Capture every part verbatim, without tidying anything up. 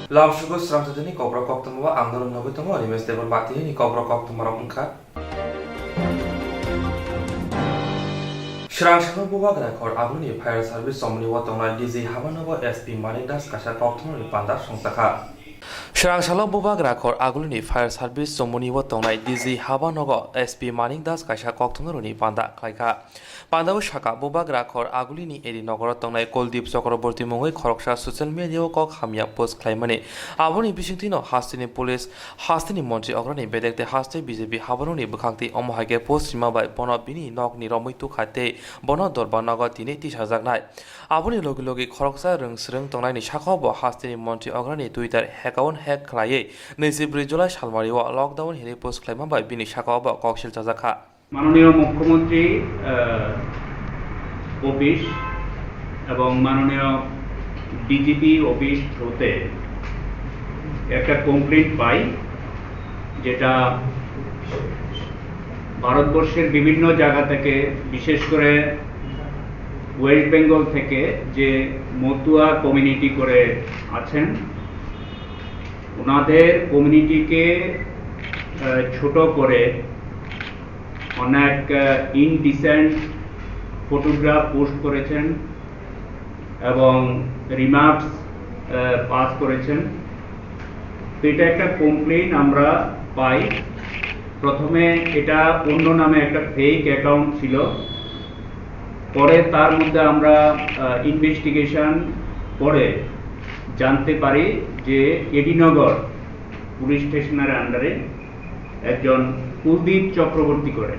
Lamsugo srang jotoni kokrok koktwma o ang norok nugwi tongo, Animesh Debbarma tini kokrok koktwma rok wngkha. Srang salo Bubagra khor agulini fire service chomoni o tongnai D G Habanogo S P Manik Das kaisa koktwma ni panda songchakha. Srang salo Bubagra khor agulini fire service chomoni o tongnai D G Habanogo S P Manik Das kaisa koktwma rokni panda khlaikha. Pandao saka, Bubagra khor agulini Eri nogoro tongnai Kuldip Chakraborty mungwi khoroksa social media o kok hamya post khlaimani. Aboni bisingtwino hasteni police, hasteni montri ograni bedek tei haste B J P haborokni bwkhak tei omo hai khe post rima bai bono bini nokni romwi tukha tei bono Dorbar nogo tini tisajaknai. Aboni logi logi khoroksa rwng swrwng tongnaini sakao bo hasteni montri ograni Twitter account hack khlaiwi naichi bwrwi July salmario lockdown hinwi post khlaima bai bini sakao bo kok silchajakha. মাননীয় মুখ্যমন্ত্রী, আহ, অফিস এবং মাননীয় DGP office হতে একটা কমপ্লেইন্ট পাই, যেটা ভারতবর্ষের বিভিন্ন জায়গা থেকে, বিশেষ করে ওয়েস্ট বেঙ্গল থেকে, যে মতুয়া কমিউনিটি করে আছেন, ওনাদের কমিউনিটিকে, আহ, ছোট করে অনেক, আহ, ইনডিসেন্ট ফটোগ্রাফ পোস্ট করেছেন এবং রিমার্কস, আহ, পাস করেছেন। তো এটা একটা কমপ্লেইন আমরা পাই। প্রথমে এটা অন্য নামে একটা ফেক অ্যাকাউন্ট ছিল, পরে তার মধ্যে আমরা, আহ, ইনভেস্টিগেশন করে জানতে পারি যে এডিনগর পুলিশ স্টেশনের আন্ডারে একজন কুলদীপ চক্রবর্তী করে।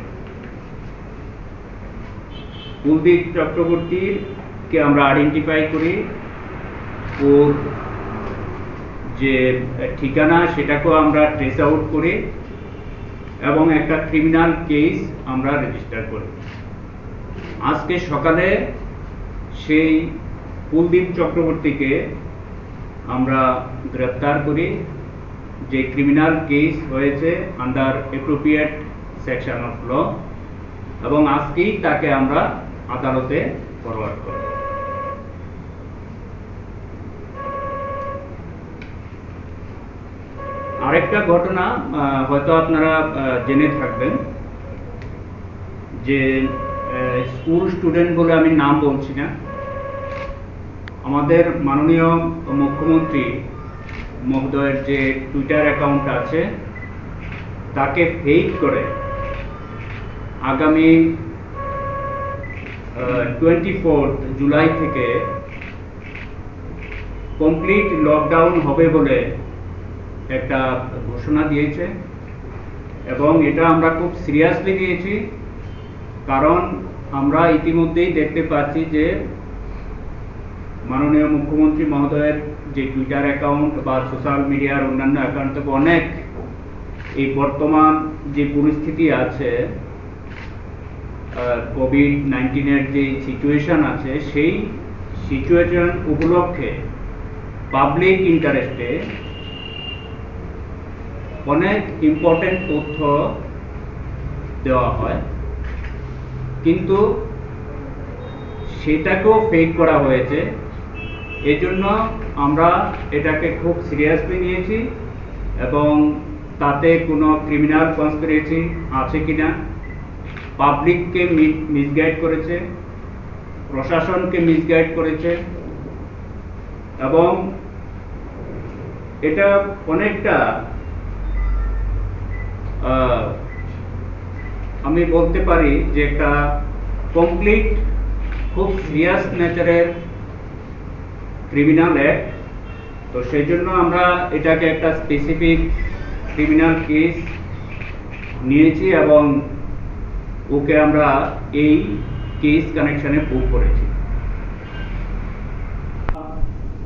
কুলদীপ চক্রবর্তীকে আমরা আইডেন্টিফাই করি, ওর যে ঠিকানা সেটাকেও আমরা ট্রেস আউট করি এবং একটা ক্রিমিনাল কেস আমরা রেজিস্টার করি। আজকে সকালে সেই কুলদীপ চক্রবর্তীকে আমরা গ্রেপ্তার করি, যে ক্রিমিনাল কেস হয়েছে under appropriate section of law, এবং আজকেই তাকে আমরা আদালতে ফরওয়ার্ড করি। আরেকটা ঘটনা, আহ, হয়তো আপনারা, আহ, জেনে থাকবেন যে, আহ, স্কুল স্টুডেন্ট বলে আমি নাম বলছি না, আমাদের মাননীয় মুখ্যমন্ত্রী মহোদয়ের যে টুইটার অ্যাকাউন্ট আছে, তাকে ফেক করে আগামী, আহ, টোয়েন্টি ফোর্থ জুলাই থেকে কমপ্লিট লকডাউন হবে বলে একটা ঘোষণা দিয়েছে, এবং এটা আমরা খুব সিরিয়াসলি নিয়েছি, কারণ আমরা ইতিমধ্যেই দেখতে পাচ্ছি যে মাননীয় মুখ্যমন্ত্রী মহোদয়ের যে টুইটার অ্যাকাউন্ট বা সোশ্যাল মিডিয়ার অন্যান্য অ্যাকাউন্ট থেকে অনেক এই বর্তমান যে পরিস্থিতি আছে, আহ, কোভিড নাইন্টিনের যে সিচুয়েশন আছে, সেই সিচুয়েশন উপলক্ষে পাবলিক ইন্টারেস্টে অনেক ইম্পর্টেন্ট তথ্য দেওয়া হয়, কিন্তু সেটাকেও ফেক করা হয়েছে। এজন্য আমরা এটাকে খুব সিরিয়াসলি নিয়েছি এবং তাতে কোনো ক্রিমিনাল কনস্পিরেসি আছে কিনা, পাবলিককে মি-, মিসগাইড করেছে, প্রশাসনকে মিসগাইড করেছে এবং এটা অনেকটা, আহ, আমি বলতে পারি যে একটা কমপ্লিট, খুব সিরিয়াস নেচারের ক্রিমিনাল অ্যাক্ট। তো সেই জন্য আমরা এটাকে একটা স্পেসিফিক ক্রিমিনাল কেস নিয়েছি এবং ওকে আমরা এই কেস কানেকশনে বুক করেছি।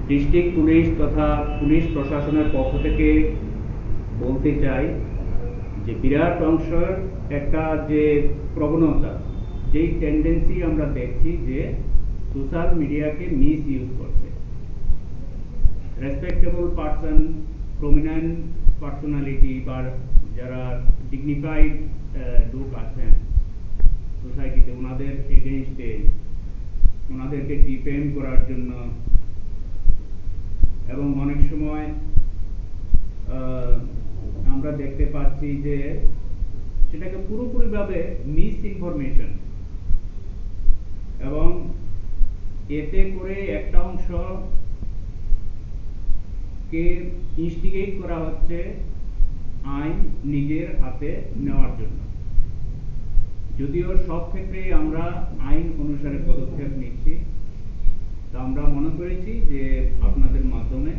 ডিস্ট্রিক্ট পুলিশ তথা পুলিশ প্রশাসনের পক্ষ থেকে বলতে চাই যে বিরাট অংশের একটা যে প্রবণতা, যেই টেন্ডেন্সি আমরা দেখছি যে সোশ্যাল মিডিয়াকে মিস ইউজ করছে। রেসপেক্টেবল পার্সন, প্রমিনেন্ট পার্সোনালিটি বা যারা ডিগনিফাইড, আহ, লোক আছেন সোসাইটিতে, ওনাদের এগেইনস্টে, ওনাদেরকে ডিফেম করার জন্য এবং অনেক সময় আহ, আমরা দেখতে পাচ্ছি যে সেটাকে পুরোপুরিভাবে মিস ইনফরমেশন, এবং এতে করে একটা অংশকে ইনস্টিগেট করা হচ্ছে আইন নিজের হাতে নেওয়ার জন্য। যদিও সব ক্ষেত্রেই আমরা আইন অনুসারে পদক্ষেপ নিচ্ছি, তো আমরা মনে করেছি যে আপনাদের মাধ্যমে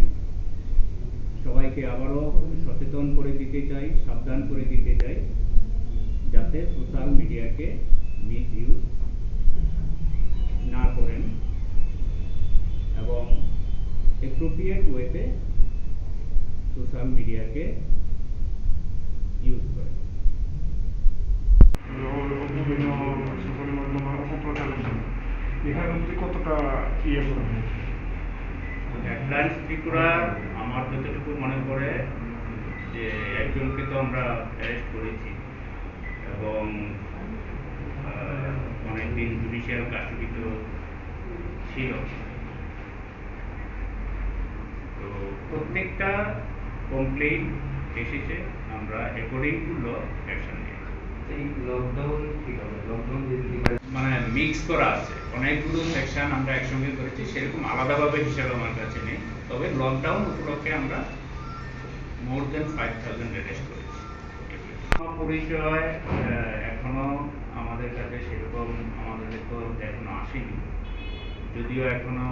সবাইকে আবারও সচেতন করে দিতে চাই, সাবধান করে দিতে চাই, যাতে সোশ্যাল মিডিয়াকে মিস ইউজ না করেন এবং অ্যাপ্রোপ্রিয়েট ওয়েতে সোশ্যাল মিডিয়াকে ইউজ করেন। বিভিন্ন সোশ্যাল মাধ্যমে অপপ্রচারের জন্য এখানে যদি কতটা ইয়ে করা হয়? অ্যাডভান্স ত্রিপুরা আমার যতটুকু মনে পড়ে যে একজনকে তো আমরা অ্যারেস্ট করেছি এবং আহ, অনেকদিন জুডিশিয়াল কাস্টডিতেও ছিল। তো প্রত্যেকটা কমপ্লেইন এসেছে, আমরা অ্যাকর্ডিং টু ল অ্যাকশন নিয়েছি। এই লকডাউন ঠিক হবে, লকডাউন যদি মানে মিক্স করা আছে, অনেকগুলো সেকশন আমরা একসঙ্গে করেছি, সেরকম আলাদাভাবে হিসাব আমার কাছে নেই। তবে লকডাউন উপলক্ষে আমরা মোর দেন ফাইভ থাউজেন্ড অ্যারেস্ট করেছি। আমার পরিচয় আহ, এখনো আমাদের কাছে সেরকম আমাদের তো এখনো আসেনি, যদিও এখনো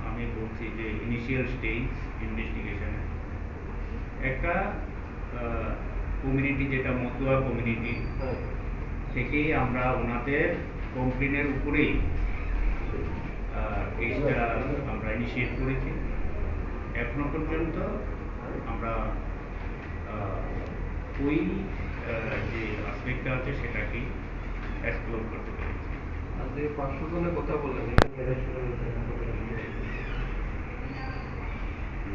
আমি বলছি যে ইনিশিয়াল স্টেজ ইনভেস্টিগেশনে একটা কমিউনিটি, যেটা মতুয়া কমিউনিটি, থেকেই আমরা ওনাদের কমপ্লেনের উপরেই কেসটা আমরা ইনিশিয়েট করেছি। এখনো পর্যন্ত আমরা আহ, ওই আহ, যে আসপেক্টটা আছে সেটাকে এক্সপ্লোর করতে পেরেছি। আর যে পাঁচশো জনের কথা বললেন, এটা কি অ্যারেস্ট করা হয়েছে?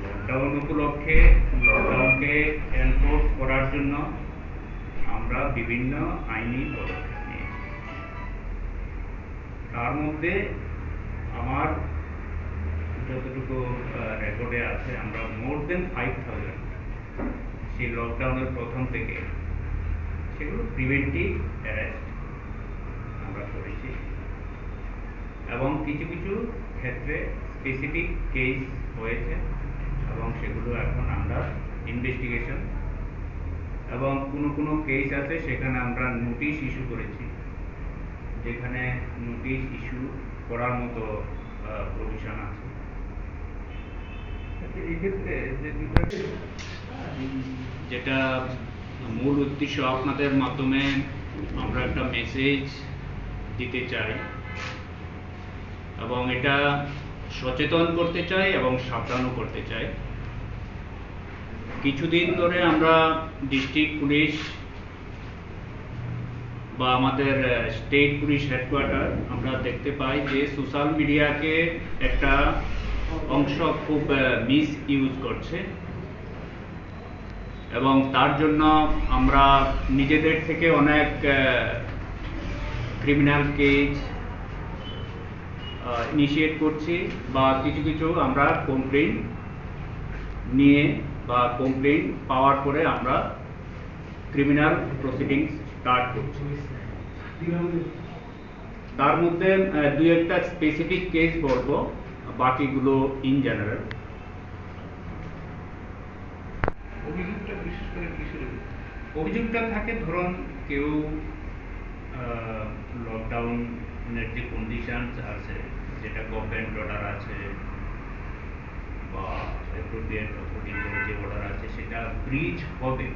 লকডাউন উপলক্ষে লকডাউনকে এনফোর্স করার জন্য আমরা বিভিন্ন আইনি পদক্ষেপ নিয়েছি। তার মধ্যে আমার যতটুকু রেকর্ডে আছে, আমরা মোর দেন ফাইভ থাউজেন্ড সেই লকডাউনের প্রথম থেকে সেগুলো প্রিভেন্টিভ অ্যারেস্ট আমরা করেছি। এবং কিছু কিছু ক্ষেত্রে স্পেসিফিক কেস হয়েছে এবং সেগুলো এখন আন্ডার ইনভেস্টিগেশন। এবং কোনো কোনো কেস আছে, সেখানে আমরা নোটিশ ইস্যু করেছি, যেখানে নোটিশ ইস্যু করার মতো প্রভিশন আছে। আচ্ছা, এই ক্ষেত্রে যে দুইটা যেটা মূল উদ্দেশ্য, আপনাদের মাধ্যমে আমরা একটা মেসেজ দিতে চাই এবং এটা সচেতন করতে চাই এবং সাবধানও করতে চাই। কিছুদিন ধরে আমরা ডিস্ট্রিক্ট পুলিশ বা আমাদের স্টেট পুলিশ হেডকোয়ার্টার আমরা দেখতে পাই যে সোশ্যাল মিডিয়াকে একটা অংশ খুব মিস ইউজ করছে এবং তার জন্য আমরা নিজেদের থেকে অনেক ক্রিমিনাল কেস ইনিশিয়েট করছি বা কিছু কিছু আমরা কমপ্লেন নিয়ে বা কমপ্লেন পাওয়ার পরে আমরা ক্রিমিনাল প্রসিডিংস স্টার্ট করছি। তার মধ্যে আহ, দুই একটা স্পেসিফিক কেস বলবো, বাকিগুলো ইন জেনারেল। অভিযোগটা বিশেষ করে কিসের উপর? অভিযোগটা থাকে, ধরুন, কেউ লকডাউনের যে কন্ডিশনস আছে, যেটা গভর্নমেন্ট অর্ডার আছে বা অ্যাপ্রোপ্রিয়েট অথরিটির যে অর্ডার আছে, সেটা ব্রিচ হবে।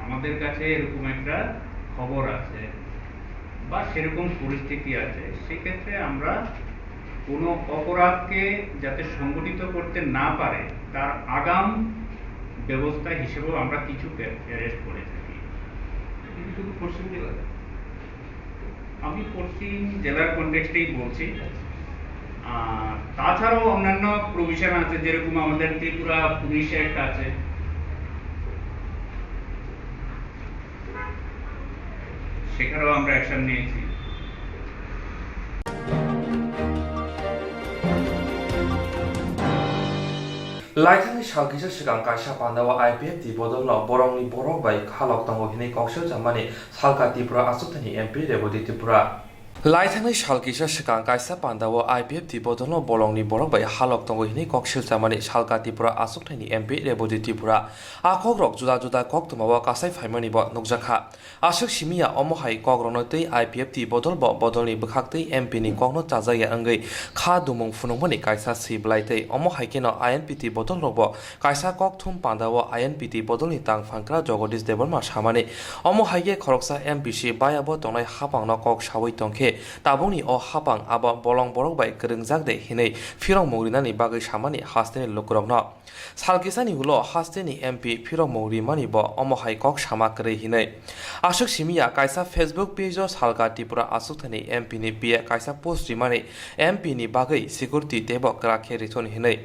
আমাদের কাছে এরকম একটা খবর আছে বা সেরকম পরিস্থিতি আছে, সেক্ষেত্রে আমরা কোনো অপরাধকে যাতে সংগঠিত করতে না পারে, তার আগাম ব্যবস্থা হিসেবেও আমরা কিছু অ্যারেস্ট করে থাকি। এটা কি শুধু পশ্চিম জেলাতে? আমি পশ্চিম জেলার কনটেক্সটেই বলছি। আর তাছাড়াও অন্যান্য প্রভিশন আছে, যেরকম আমাদের ত্রিপুরা পুলিশ অ্যাক্ট আছে, সেখানেও আমরা অ্যাকশন নিয়েছি। Laithangni sal kisa swkang kaisa pandao I P F T bodolno bolongni borok bai halok tongo hinwi koksil chamani salka Tripura achukthani M P Reboti Tripura. Laithangni sal kisa swkang kaisa pandao I P F T bodolno bolongni borok bai halok tongo hinwi koksil chamani salka Tripura achukthani M P Reboti Tripura. A kokrok juda juda koktwmao kasai phaimanibo nukjakha. Aswk simi ya, omo hai kokrokno twi I P F T bodol bo bodolni bwkhak twi M P ni kokno chajakya wngwi kha dumung phunukmani kaisa swi bwlai tei omo hai kheno I N P T bodol rok bo kaisa kok thum pandao I N P T bodolni tang phankra Jagadish Debbarma samani. Omo hai khe khoroksa M P C bayabo tongnai haphangno kok sawi tongkhe tabukni o haphang abo bolong borok bai kwrwngjak de hinwi phirok mung rinani bagwi samani hasteni lukurokno. Sal kisani ulo hasteni M P phirokmung rimani bo omo hai kok sama kwrwi hinwi. Aswk simi ya, kaisa Facebook page o salka Tripura achukthani M P ni biya kaisa post rimani M P ni bagwi security teibo kwrak khe rithun hinwi.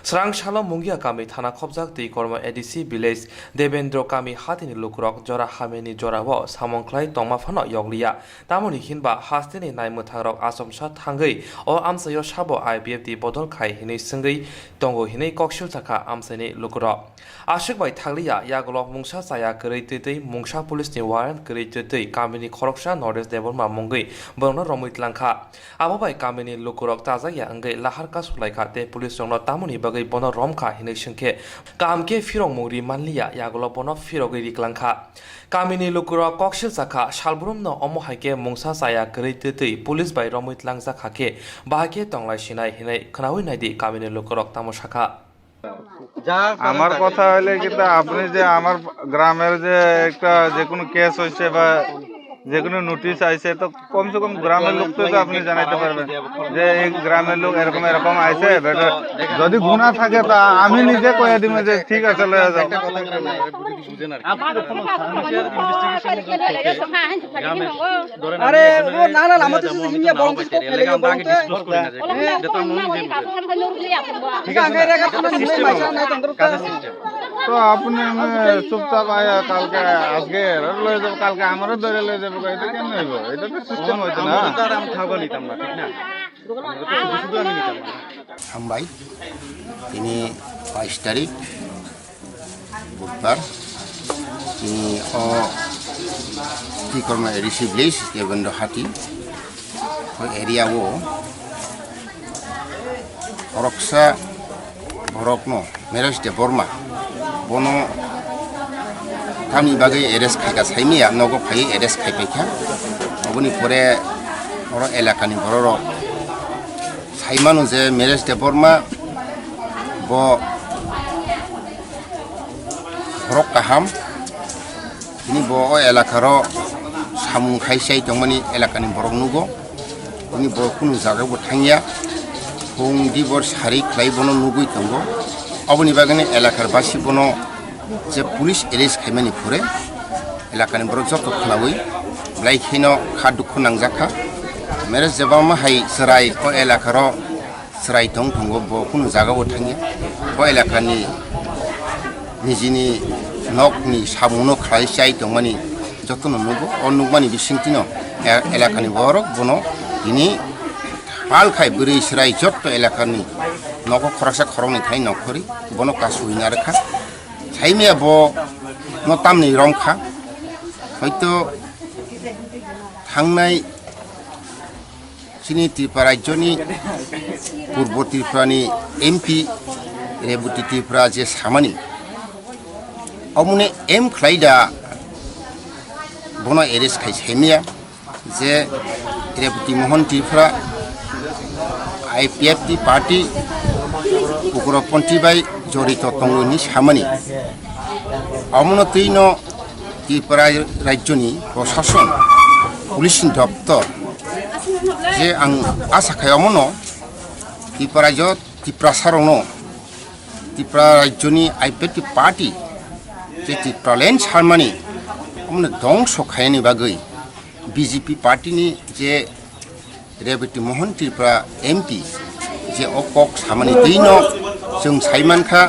Srang salo Mungia kami thana khopjak twi kormo A D C village Debendro kami hatini lukurok jora hamyani jorao samung khlai tongma phano yokliya. Tamoni hinba hasteni naimwthangrok achomsa thangwi o amchaio sabo I P F T bodol khai hinwi swngwi tongo hinwi koksil sakha amchaini lukurok. Aswk bai thakliya, yagulo mungsa chaya kwrwi twi twi mungsa police ni warrant kwrwi twi twi kamini khoroksa Naresh Debbarma mungwi borokno romwi tlangkha. Abo bai kamini lukurok chajakya wngwi lahar kasu laikha tei police rokno tamoni bagwi bono romkha hinwi swngkhe kaham khe phirokmung ri manliya, yagulo bono phirogwi riklangkha. Kamini lukurok koksil sakha, salbrumno omo hai khe mungsa chaya kwrwi twi twi police bai romwi tlangjak kha khe bahai khe tonglai sinai hinwi khwnawi naidi kamini lukurok tamo sakha. আমার কথা হইলে কিন্তু আপনি যে আমার গ্রামের যে একটা যে কোনো কেস হয়েছে বা যে কোনো নোটিশ আইছে, তো কমসে কম গ্রামের লোককে তো আপনি জানাইতে পারবেন যে এই গ্রামের লোক এরকম এরকম আইছে, বেটা। যদি গুণা থাকে তা আমি নিজে কয়ে দিব যে ঠিক আছে, লয়ে যাও। আরে ও না না, আমার তো শুধু হিমিয়া বন্ধ করে ফেলে গেল বন্ধ। ঠিক আছে, আগে রেখে তো নিয়ে পয়সা নাই তো। তো আপনি এমনি চুপচাপ আয়া কালকে, আজকে লয়ে যাবো, কালকে আমারও ধরে লয়ে যাবো, এটা কেমন হইব? এটা তো সিস্টেম হইতো না। আমরা তো আর আম খাবো নিতাম না, ঠিক না? আমরা তো শুধু শুধু আমি নিতাম না। Hambai, tini bais tarik, budbar, tini o Tikorma A D C village, Devendra Hati, o area o, khoroksa borokno, Meres Debbarma, bono tamni bagwi arrest khaika saimaya, nogo phaiwi arrest khaipaikha. Oboni pore oro elakani bororok saimano je Meres Debbarma bo borok kaham, tini bo o elakaro samung khai chai tongmani elakani borok nugo. Tini bo kunu jagao bo thangya, phung dibor sari khlai bono nugwi tongo. Oboni bagwi elakar basi bono je police arrest khaimani pore elakani borok joto khwnawi belai kheno kha dukhu nangjakha. Meres Debbarma hai chwrai o elakaro chwrai tong tongo, bo kunu jagao thangya. Bo elakani nijini nokni samungno khlai chai tongmani jotono nugo. O nukmani bisingtwino e-, elakani borok bono tini pal khai bwrwi chwrai jotto elakani nogo khoroksa khoroknwi khai nongkhorwi bono kasui narwkha. Saimaya bo no tamni romkha. Hoito thangnai chini Tripura rajyoni Purbo Tripurani M P Reboti Tripura je samani, omone em khlai da bono arrest khai saimaya je Reboti Mohan Tripura I P F T party ugroponthi bai jorito tongo hinwi samani. Omono twino Tripura rajyoni prosason, police ni doptor je ang asa khai omono Tripura rajyo Tiprasarokno, Tripura rajyoni I P F T party je Tipraland salmani omono dongso khainani bagwi B J P party ni je Reboti Mohan Tripura M P je o kok samani twino chwng saimankha,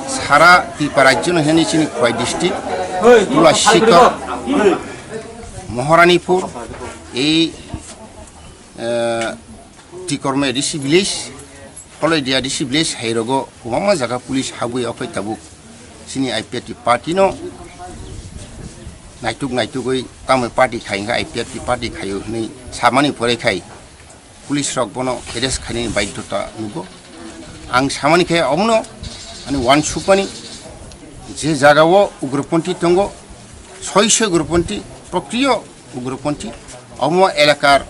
sara Tripura rajyono hwnwi chini Khowai district, Tula Sikor, Moharanipur, ei, eh, Tikorma A D C village, Koloi D R D C village hairogo kwbangma jaga police habwi okhoi tabuk chini I P F T party no naituk naitugwi tamo party khai hwnkhe I P F T party khaio hwnwi samani pore khai police rok bono arrest khainani baidhota nugo. Ang samani khe omono ani uansukmani je jagao ugroponthi tongo, soi soi ugroponthi, prokriyo ugroponthi, omo elakar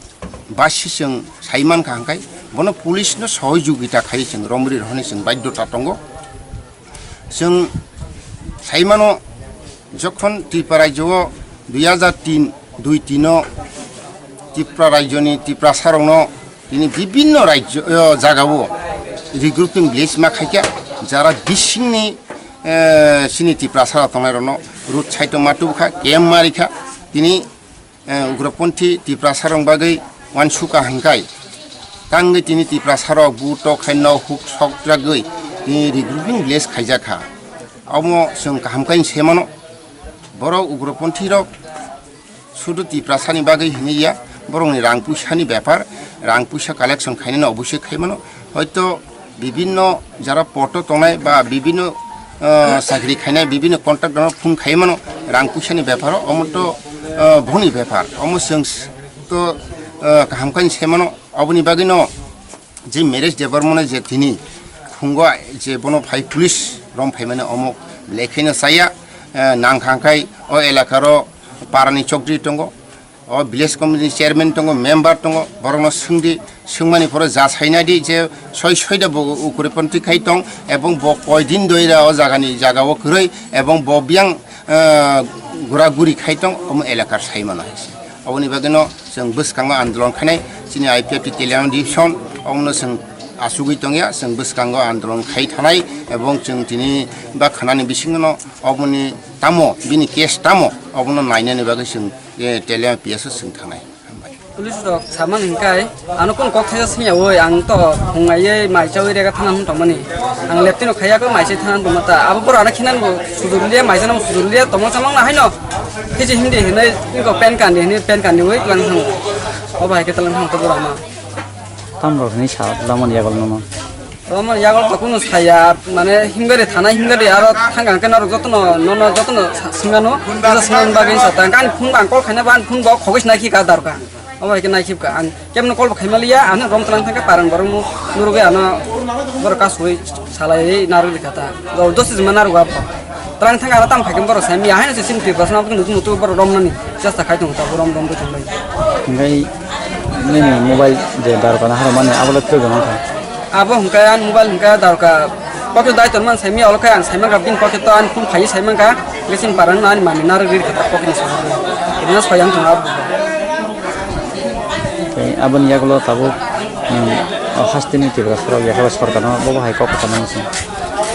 basi chwng sai mankha hwnkhe bono police no sohojogita khai chwng romri rohorni chwng baidhota tongo. Chwng sai mano, jokhon Tripura rajyo o dui hajar tin, dui tin o Tripura rajyoni Tiprasarokno tini bibinno rajyo, o, jagao regrouping village ma khaikha, jara bisingni, eh, chini Tiprasarok tongnairokno road side o ma tubukha, camp ma rikha, tini eh, ugroponthi Tiprasarok bagwi uansukha hwnkhe, tangwi tini Tiprasarok bu tok khai nok huk sok jagwi tini regrouping village khaijak kha. Omo chwng kaham khe se mano. Borok ugroponthirok sudu Tiprasani bagwi hwnwi ya, borokni rang puisani bepar, rang puisa collection khainani oboisoi khai mano. Hoito bibinno jara poto tongnai ba bibinno, ah, chakri khainai, bibinno contractor no phone khai mano, rang puisani beparo, omo to, ah, boni bepar, omo chwng s-, to, ah, kaham khe se mano, oboni bagwino je Miresh Debbarma no je tini phungo je bono phai police rom phaimani omo belai kheno chaya, ah, nang kha khai o elakaro parani chokdri tongo. O village committee ni chairman tongo, member tongo, borokno swngdi, swngmani pore ja sainadi je soi soida bo ukuriponthi khai tong, ebong bo koidin doira o jagani jagao kwrwi, ebong bo biyang, ah, gura guri khai tong, omo elakar sai mano hai se. Oboni bagwino chwng bwskango andolon khainai, chini I P F T Teliang division, omono chwng achugwi tongya, chwng bwskango andolon khai thanai, ebong chwng tini ba khanani bisingono oboni tamo, bini case tamo, obono nainani bagwi chwng eh, Teliang P S o chwng thangnai. Hambai. Police rok samani hwnkhe, ano kung kok thaisa swngya oi, ang to phungai ye mai chawi rega thana hwn tongmani. Ang leptino khaiya ko mai chai thana hwn tongma ta. Abo boro ano khinan bo sujurliya, mai chana bo sujurliya, tongma chamang na haino. Hiji hindi hinai, ko pen kandi hinai, pen kandi oi, tlang thang. O bai ke tlang thang to boro ano. Tam rok hinai sa lamani yagol nono. Omo yagol to kunu saya, mane himgari thana himgari aro thang ang khe norok jotono, nono jotono sa-, swngano, kisa swngna bagwi sa ta. Ani phone ang call khaina ba, ani phone bo khogwi sina khi ka darka. Omo hai khe nai khibka ang kemno call bo khaima liya, ano rom tlang thangkha parang borok mu nurugwi ano borok kasui salai narwk likha ta. Jor dosi jima narwk abo. Tlang thangkha aro tam phaikhe borok sai miya haino se chini Tiprasa no mutu mutu borok romnani chesta khai tongo ta, rom rom tongbai. Hingkai nini mobile je darka na harmani abo le twi gana kha. Abo hwnkhe ani mobile hwnkhe darka pocket dai tonman saimya, olo khe ang saimankha bini pocket o ani phone phaiwi saimankha, hwnkhe chini parang no ani manwi narwk ri kha pocket ni saka o. Rina soyang tongo abo. Tei aboni yagulo tabuk, um, o hasteni Tiprasa rok yakha bai sorkar no bo bo hai kok kwchangma se.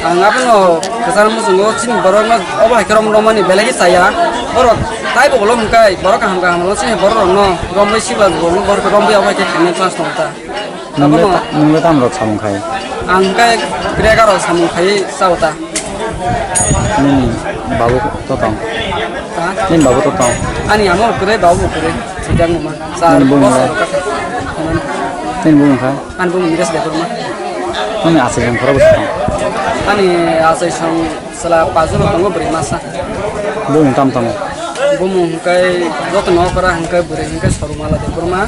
Ang abono kwchangma muchungo chini borok no obo hai khe rom romani belai khe chaya. Borok taibo ulo hwnkhe borok kaham kaham ulo chini borok rok no romwi siba borok no borok romwi obo hai khe khaina chance tongo ta. Nungle Abono ta-, nungle tam rok samung khai? Ang khe kre karo samung khai chao ta. Nini babu to tong? Ha? Nini babu to tong? Ani amo kre babu kre. Sijak mama. Sa Nini bumung boss ba? Rok kha. Nini bumung kha? Ani bumung Miresh Debbarma. Nini asai jang khoro bwswk tong? Ani asai song Chwla pajuro tongo bwrwi masa. Bumung tam tamo? Bumung hwnkhe jotono okra hwnkhe bwrwi hwnkhe Sorumala Debbarma.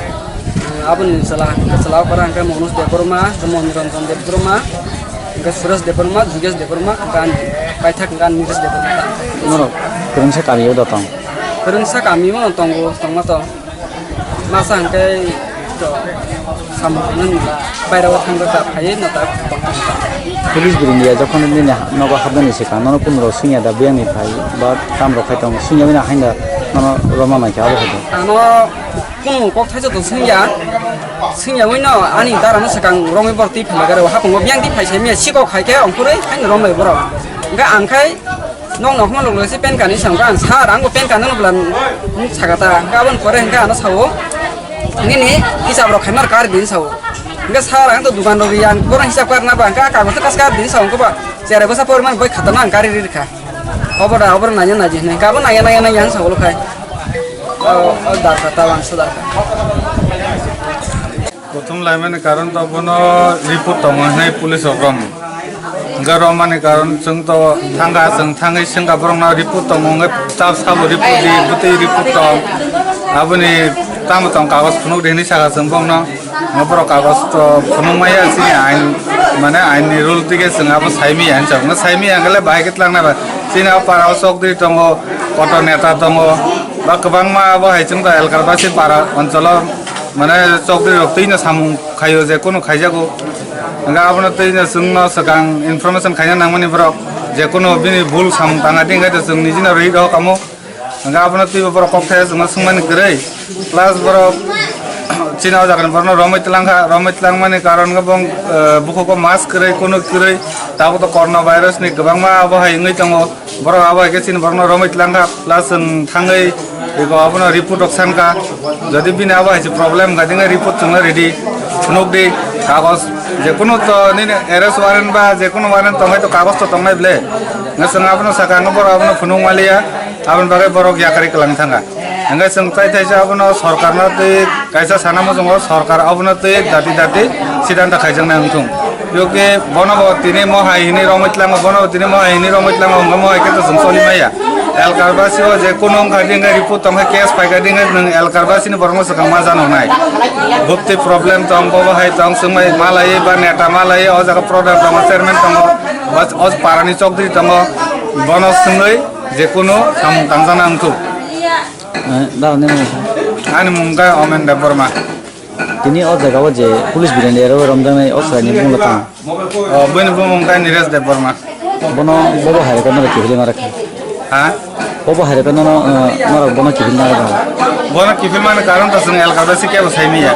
Aboni chwla hwnkhe chwla okra hwnkhe Manoj Debbarma, Moniranjan Debbarma, hwnkhe Suresh Debbarma, Jugesh Debbarma, hwnkhe ani paithak hwnkhe ani Niresh Debbarma. Norok kwrwngsa kami o da tong? Kwrwngsa kami o tongo, tongma to. Masa hwnkhe to samung nang nila baira o thangba ta phaiwi no ta tongma ta. Police bwrwi ya jokhon nini nogo habnani swkang nono kunu rok swngya da biyangni phai ba kam rok khai tong swngya wina haino nono roma nai kha abo hai. Ano kunu kok thaisa to swngya swngya wino ani dara no swkang romwi bor twi phila garo hakungo biyang twi phai sai miya sikok hai khe ongkhorwi haino romwi borok hwnkhe ang khai. Nok nok ma lok lok se pen kani sa ang sar ang bo pen kani no bwla saka ta hwnkhe aboni pore hwnkhe ano sao nini hisab rok khaimar kar din sao hwnkhe sar ang to dukan rok yang borok hisab kar na ba hwnkhe kagoj ta kas kar din sao hwnkhe ba cherai bwsa poriman boi khata na ang kari ri kha obo da obo nanya naji hwnkhe abo nanya nanya nanya ang sao lo khai o o dar kha ta ang sa dar kha. Gotho Chum laimani karon to bono report tongo hinwi police rok rom. Hwnkhe romani karon chwng to thangkha, chwng thangwi swngkha borokno report tongo hwnkhe ta sabo report di, bwtwi report tong. Aboni tamo tong kagoj phunuk di hinwi sakha chwng bokno. Hwnkhe borok kagoj to phunuk maya chini ain, mane ainni rule tike chwng abo saimaya hinwi sakha. Hwnkhe saimaya hwnkhe le bahai khe twlangnai ba. Chini o para o chokdri tongo, kotor neta tongo, ba kwbangma abo hai chwng to elkar basi para oncholo mane chokdri rok twino samung khaio je kunu khaijago. Hwnkhe abono twino chwngno swkang information khaina nangmani borok je kunu bini bul samung tangna di hwnkhe to chwng nijino rwi rw kamo. Hwnkhe abono twibo borok kok thaya chwngno swngmani kwrwi. Plus borok chini o jagani borokno romwi twlangkha, romwi twlangmani karon khe bong, eh, bukhuko mask kwrwi, kunu kwrwi, tabuk to corona virus ni kwbangma abo hai wngwi tongo. Borok abo hai khe chini borokno romwi twlangkha, plus chwng thangwi ego abono report rok sankha. Jodi bini abo hai se problem wngkha, dingkhe report chwngno ready phunuk di, kagoj jekunu to nini arrest warrant ba jekunu warrant tongnai to kagoj to tongnai ble. Hwnkhe chwng abono sakha, hwnkhe borok abono phunuk maliya, aboni bagwi borok yakarwi kwlangwi thangkha. Hwnkhe chwng tai thaisa abono sorkarno twi kaisa sana muchungo sorkar abono twi dati dati siddhanto khaijaknai wngthung. Yoke bono bo tini mo hai hini romwi tlango, bono bo tini mo hai hini romwi tlango, hwnkhe mo hai khe to chwng choli maya. Elkar basi o je kunu wngkha dingkhe report tongkhe case paikha dingkhe nwng elkar basi ni borokno swkang ma janoknai. Bupti problem tong, bobo hai tong, swngmai malai ba neta malai o jaga program tongo, chairman tongo, o parani chokdri tongo, bono swngwi je kunu samung tangjana wngthung. Eh, dal ni mung. Ani mung khe Omen Debbarma. Tini o jaga o je police birani aro romjaknai o chwraini mung tong. O, buini bumung khe Niresh Debbarma. Bono bobo hai rokno kiphilwi ma rwkha. Ha? Bobo hai rokno no, eh, norok bono kiphilwi ma rwkha. Bono kiphilmani karon to chwng elkar bai se kebo saimiya.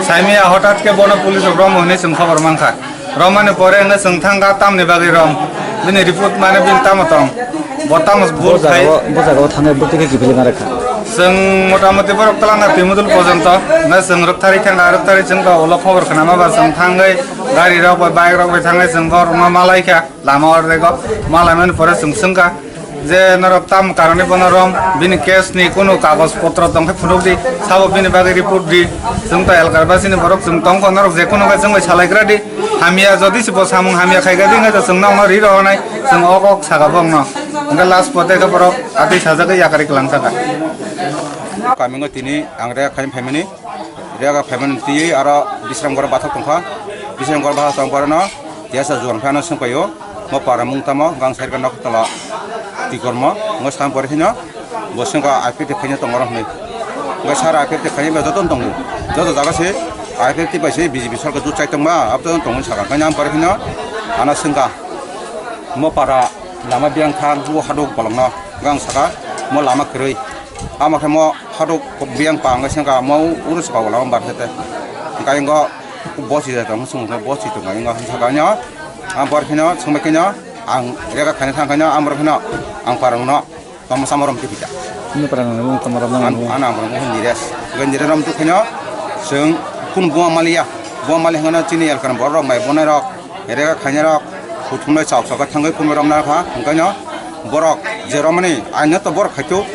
Saimiya hotat khe bono police rok romo hinwi chwng khobor mankha. Romani pore hwnkhe chwng thangkha tamni bagwi rom. Bini report mane bini tamo tong. Bo tamo bo bul khai. Jaga o, bo jaga o thangwi bwtwi khe kiphilwi ma rwkha. Chwng motamoti borok twlangkha Twimudul pojonto. Hwnkhe chwng rwktharwi thangkha, rwktharwi chwng to ulo khobor khwnama ba chwng thangwi gari rok bai bike rok bai thangwi chwng borokno malaikha lama ordego. Malaimani pore chwng swngkha. Je norok tam karoni bono rom, bini case ni kunu kagoj potro tongkhe phunuk di, sabo bini bagwi report di. Chwng to elkar basini borok chwng tongkho, norok je kunu khe chwng bai salai gra di. Hamya jodi se bo samung hamya khai kha di, hwnkhe chwng nokno ri rohornai, chwng ok ok saka bokno. Hwnkhe last pote khe borok atwi sajagwi yakarwi kwlang saka. Kamingo tini ang rega khaini phaimani, rega khaimani twi aro Bisramgoro bathok tongkha, Bisramgoro bathok tong poreno tiyasa juan phano swngpaio. Mo para mung tamo gang side ka nok tola tikormo ngo sam pore hino bo sengka I P F T khaina tongoro hwnwi. Ngo sara I P F T khaina ba joto tongni joto jaga se I P F T bai se B J P sorkar jut chai tongma abo joto tongni saka khaina am pore hino ana sengka mo para lama biyang kha bo haduk bolongno gang saka mo lama kwrwi. Amo khe mo haduk biyang pa wngkha sengkha mo uro se pa lama bar se te. Hwnkhe ingo bosi da tong sung bosi tong ingo saka nyo. Ang bar kheno sung bai kheno ang rega khaina thang kheno ang bar kheno ang parang no tamo sama rom tipita. Ini parang no tamo rom nang. Ang ang parang no Niresh. Nire rom tu kheno sung kun bo maliya. Bo mali hangno chini elkan borok mai bonai rok. Rega khainai rok kuthumlai chao chao khe thangwi phunwi romna kha, hwnkhe no borok je romani aino to borok khaito,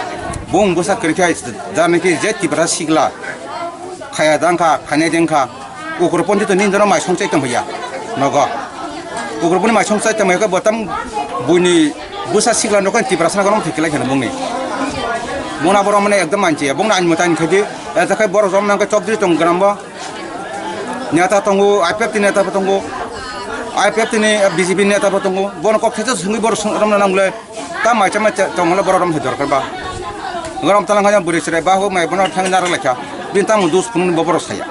bung bwsa kwrwi khe janiki je Tiprasa sikla khaya dang kha, khainai deng kha, ugroponthi to nini jora mai song chai tong ya nogo. Ugroponthi mai song chai tong ya khe bo tam buini bwsa sikla nokha Tiprasa nokha thik lai kheno bungni. Bungna borok mane ekdom manchi ya, bungna ani mwtai khaidi, ejakhai borok romna khe chokdri tong gram bo. Neta tongo, I P F T neta bo tongo, I P F T ni B J P neta bo tongo. Bono kok theto sungwi bor sung romna nangle. Ta mai cha mai cha tongole bor rom dorkar ba. Gorom talang kanya buri chwrai ba ho mai bono thang narak lekha. Bin tamo dus phunukni bo borok saya.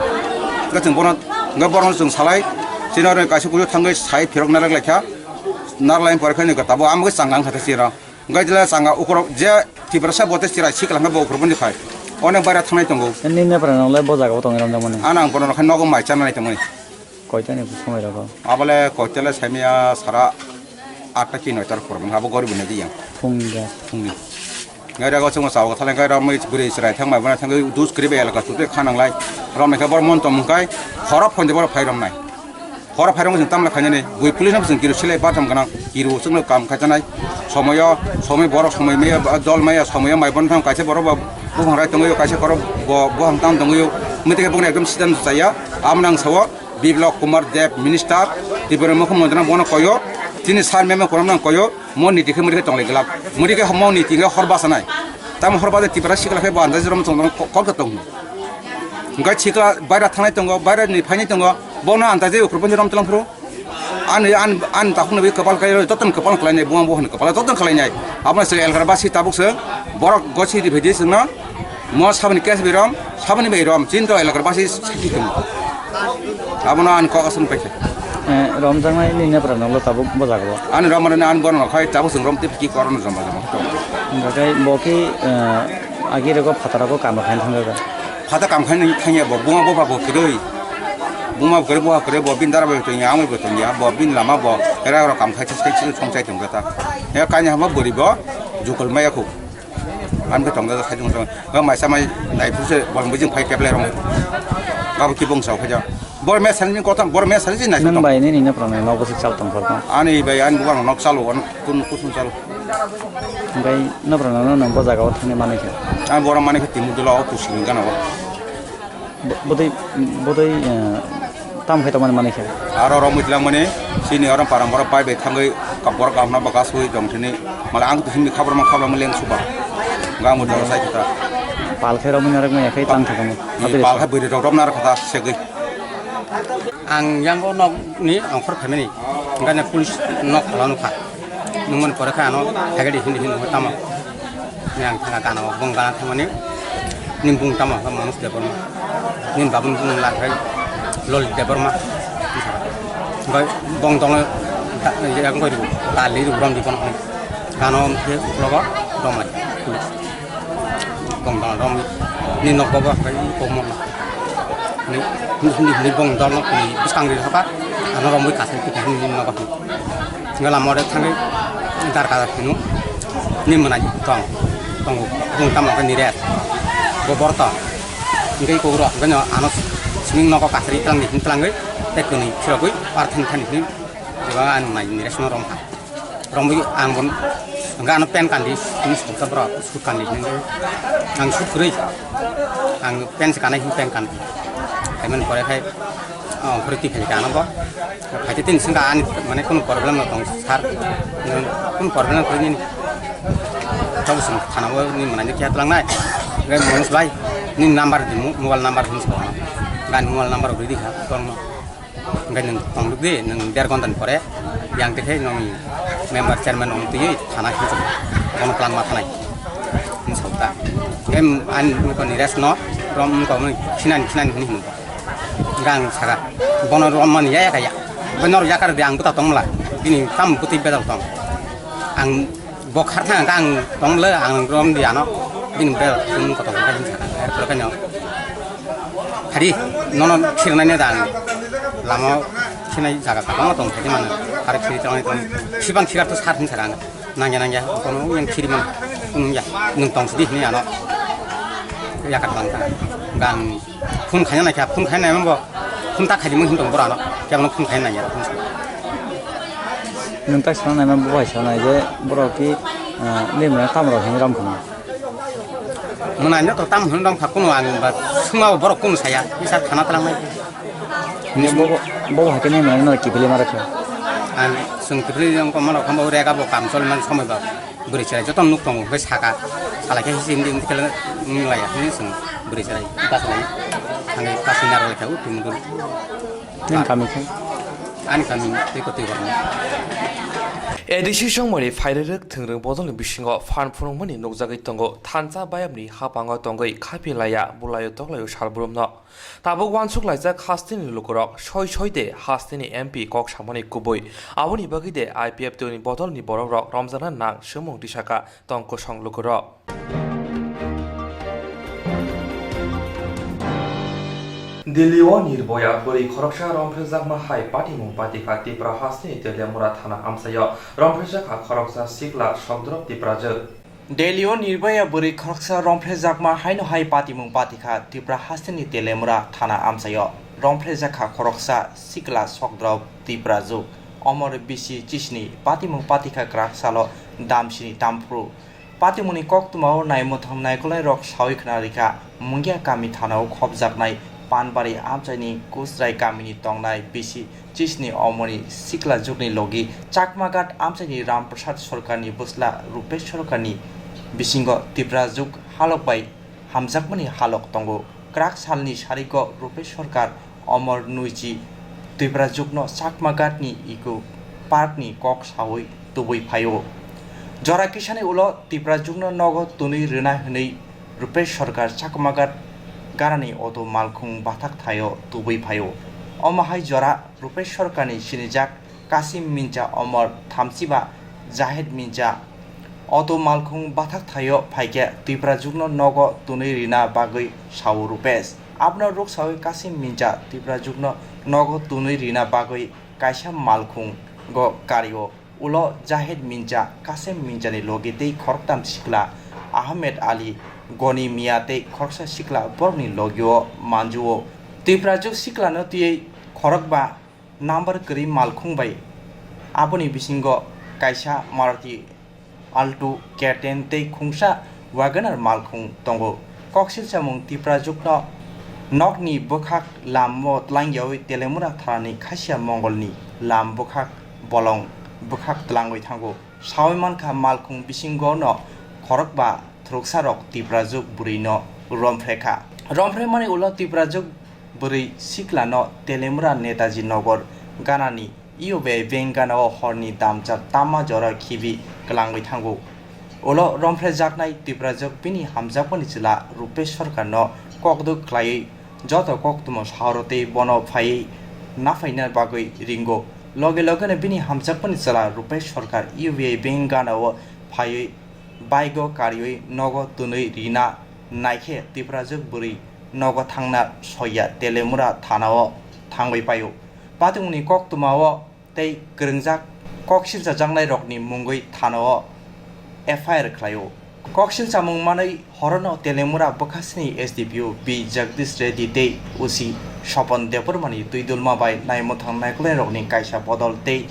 Ga chwng bono ga bono chwng salai. Chino re kaisa kujo thangwi sai phirok narak lekha. Narlain pore khaini ga tabo amgwi changang kha chiro. Hwnkhe jela changa ukurok je Tiprasa bo tei chwrai sikla hwnkhe bo ukurok boni khai. Onek baira thangnai tongo. Nini nepra nonglai bo jaga o tongwi romjakmani? Ano ang bono khai nogo mai chanai tongmani. Koitani somoi rogo? Abole koitale saimaya sara atta ki noita rok porong abo gori bini diyang. Phung de. Phungni. Ngai rago chungo chao thaleng kai romwi bwrwi chwrai thangmai bono thangwi dus kwrwi bai elaka chutwi khananglai. Romnai khe bor mon tong mungkai khorok phonde bor phai romnai. Horo phairong chwng tamla khainani, bui police no chwng kiru silai batham gwnang, kiru chwngno kam khaitanai, somoyo, somoi borok somoi maya, dol maya, somoyo mai bono thang kaisa borok bo buphang rai tongwi, kaisa borok bo buphang tam tongwi, Mui tei bokno ekdom siddhanto chaya, amo nang sao Biplab Kumar Deb minister, Tripura mukhyamantri no bono koyo, chini sir memo korom nang koyo, mo niti khe mui khe tonglai glak, mui khe mo niti khe hor basa nai, tamo hor basa Tripura sikla khe bo andaji rom tong kok tong, hwnkhe sikla baira thangnai tongo, baira ni phainai tongo, bono andaji ukur pon rom tlang phuru. Ani, an, an takhukno bai kwpal khlai rw, jotono kwpal khlainai, buang buhani kwpal jotono khlainai. Abono chwng elakar basi tabuk se borok gosi ri phaidi chwngno, mo saboni case bai rom, saboni bai rom, chini to elakar basi sakhi tongo. Abono ani kok aswk paikha. Eh, romjaknai ni nepra noklo tabuk bo jaga o. Ani rom mane ani bono khai tabuk chwng rom tip ki korno joma joma. Hingkhe bo ki, eh, agi rego phataro bo kamo khaina thangjago. Phata kam khai nang thangya bo, buma bo ba bo kwrwi. Buma bo kwrwi, bo ha kwrwi, bo bini dara bai tongya, amai bo tongya, bo bini lama bo, era rok kam khai thai thai song chai tongya ta. Ya kanya hama bwrwi bo, jukol maya khu. Amke tongya sai tong tong. Ga maisa mai nai phu se, bo bujing phai keplai rong. Ga bo kibong sao khaja. Bor me sani kotang, bor me sani nai Nang tong. Bai nini na prana, nogo se chal tong kha. Ani bai, ani bukan nok chalo, an kun kusum chalo. Bai na prana no nang bo jaga o thani manai kha. Ani bor manai kha timu dula o kusum gana o. Bo-, bodoi, bodoi, eh, tam khai tongmani manwi khe. Aro romwi twlangmani, chini oro parang borok pai bai thangwi ka-, borok kaham no bwkha sui tong thini. Mala ang to himni khabar ma khabar ma leng suba. Gamo doro sai kita. Pal khai romwi narwk maya khai tang thangkamo. Ni pal khai bwrwi rok rom narwk kha segwi. Ang yango nok ni ongkhor phaimani. Gana police nok phala nukha. Nungmani pore khe ano phagedi hindi hindi nungwi tamo. Ni ang thanga gana o bong gana thangmani. Ni bung tamo khe Manoj Debbarma. Ni babun bung la khe Lolit Debbarma. Bai bong dong ta yang koi ru ta li ru rom di kono. Gana o khe logo dong lai. Bong dong rom ni nok bobo khe ko mo. Ni ni ni bong dong ni bwskang ri thapa. Ano romwi kasai kita ni nok. Nga lama ore thangwi darkar hino ni mwnai tong tong bung tamo khe ni res bo borto hingke ko ro hingke ano simi nogo kasari tlang ni tlang wi tei kwnwi phirogwi ar thani thani hini eba ang nai ni res no rom kha romwi ang bon hingke ano pen kandi hini sukta bro sut kandi hini ang sut kwrwi ang pen se kanai hini pen kandi kaiman pore khai. Oh, pore twi phai kha ano bo. Phaite tini sengkha ani mane kunu problem no tong sir. Kunu problem no kunu tong sung thana o ni manai kya tlang nai. Gai Manoj bai ni number di mo-, mobile number hin sa. Gan mobile number ri di kha tong no. Gai nang tong di nang der gontan pore yang te khai nong member chairman ong twi thana hin sa. Kono plan ma thanai. Hin sa ta. Em an ko ni res no rom ko ni khinan khinan hin hin. Gang saka bono romani ya ya kaya. Bono yakar di ang buta tongmla. Bini tam buti bedal tong. Ang bokhar thang ang tong le ang rom di ano. Bini bedal tum ko tong ka hin saka. Er pro kanyo. Hari nono khirnai ne dang. Lamo khinai jaga ka tong tong khidi mano. Hari khiri tong tong. Siban khirar to sar hin saka. Nangya nangya kono yang khiri man. Nung ya nung tong sidi ni ano. Yakar bang ta. Gang Phone khaina naikha, phone khaina naimambo, phone ta khaidi mui hintong borano, kebono phone khaina naiya, phone sa. Nwng ta sana naima bo hai sana je borok ki, ah, limna tam rok hinwi ram khana. Mwnai no to tam hwn ram kha kuno ang ba suma borok kuno saya, isa thana tlang nai. Ni bo, bo hai kene mwnai no kibili mara kha. Ang sung kibili yang ko mano khambo rega bo kam chol man somoi ba. Bwrwi chwrai joto nuk tongo, hwnkhe saka, salai khe hisi hindi hindi khe nung laiya, hwnwi chwng bwrwi chwrai bachalaio. Thangwi kasui narwk lai kha, o twi mudul. Nini kami khe? Ani kami tei kwtwi borokno. A D C songmani phairwrwk thwngrwng bodolni bisingo phan phunukmani nukjagwi tongo, thansa bayamni hapango tongwi khaphi laiya, bulaio toklaio salbrumno. Tabuk uansuk laijak hasteni lukurok soi soi de hasteni M P kok samani kubui. Aboni bagwi de I P F T ni bodolni borokrok romjakna nang swngmung tisaka tong kosong lukurok. Delhi o Nirboya bwrwi khoroksa romphrejakma hai patimung patikha Tripura hasteni Teliamura thana amchaio. Romphrejakha khoroksa sikla Sokdrop Tiprajwk. Delhi o Nirbhaya bwrwi khoroksa romphrejakma haino hai patimung patikha Tripura hasteni Telemura thana amchaio. Romphrejakha khoroksa sikla Sokdrop Tiprajwk. Omor bisi chisni patimung patikha kwrak salo damsini tamphru. Patimungni koktwmao naimwthang naikolnairok saui khna rikha Mungia kami thanao khopjaknai Panbari amchaini Kusrai kamini tongnai bisi chisni omoni sikla jukni logi Chakmaghat amchaini Ramprasad Sarkarni bwsla Rupesh Sarkarni bisingo Tiprajwk halok bai hamjakmani halok tongo. Kwrak salni sarigo Rupesh Sarkar omor nwichi Tiprajwkno Chakmaghatni Eco Parkni kok sawi tubui phaio. Jora kisani ulo Tiprajwkno nogo twnwi rwna hwnwi Rupesh Sarkar Chakmaghat ganani auto malkhung bathak thaio tubui phaio. Omo hai jora Rupesh Sarkarni sinijak Kasim Mincha omor thamchiba Jahid Mincha auto malkhung bathak thaio phaikhe Tiprajwkno nogo twnwi rina bagwi sao Rupesh. Abono ruksawi Kasim Mincha Tiprajwkno nogo twnwi rina bagwi kaisa malkhung go kario. Ulo Jahid Mincha, Kasim Minchani logi tei khoroktam sikla Ahmed Ali, Goni Mia tei khoroksa sikla borokni logio manjuo. Tiprajwk siklano twiwi khorokba number kwrwi malkhung bai. Aboni bisingo kaisa Maruti Alto, K ten tei khungsa WagonR malkhung tongo. Koksil samung Tiprajwkno nokni bwkhak lamo tlangyawi Telemura thanani Khasia Mongolni lam bwkhak bolong bwkhak tlangwi thango. Sawi mankha malkhung bisingono khorokba thwrwksarok Tiprajwk bwrwino romphrekha. Romphrekmani ulo Tiprajwk bwrwi siklano Telemura Netaji Nogor ganani U B I bank ganao horni damchar tama jora khibi kwlangwi thango. Ulo romphrejaknai Tiprajwk bini hamjakmani chwla Rupesh Sarkarno kokdwk khlaiwi joto koktwma sahoro tei bono phaiwi naphaina bagwi ringo. Loge logeno bini hamjakmani chwla Rupesh Sarkar U B I bank ganao phaiwi bike-o kariwi nogo twnwi rina naikhe Tiprajwk bwrwi nogo thangna soiya Telemura thanao thangwi paio. Patwngni koktwmao tei kwrwngjak koksilchajaknairokni mungwi thanao F I R khlaio. Koksil chamung manwi horono Telemura bwkhasni S D P O B Jagdish Reddy tei O C Sopon Debbarmani twi dulma bai naimwthang naikolnairokni kaisa bodol tei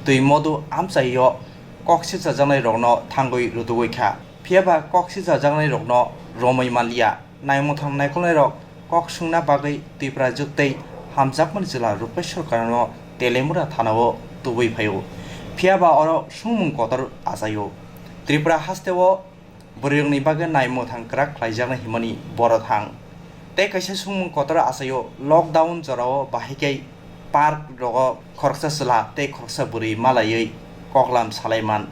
twi modu amchaio koksilchajaknairokno thangwi rwtugwi kha. Phiyaba koksilchajaknairokno romwi manliya. Naimwthang naikolnairok kok swngna bagwi Tiprajwk tei hamjakmani chwla Rupesh Sarkarno Telemura thanao tubui phaio. Phiyaba oro swngmung kotor achaio. Tripura hasteo bwrwirokni bagwi naimwthang kwrak khlaijaknai himani boro thang. Tei kaisa swngmung kotor achaio, lockdown jorao bahai khe park rogo khoroksa chwla tei khoroksa bwrwi malaiwi koklam salaiman.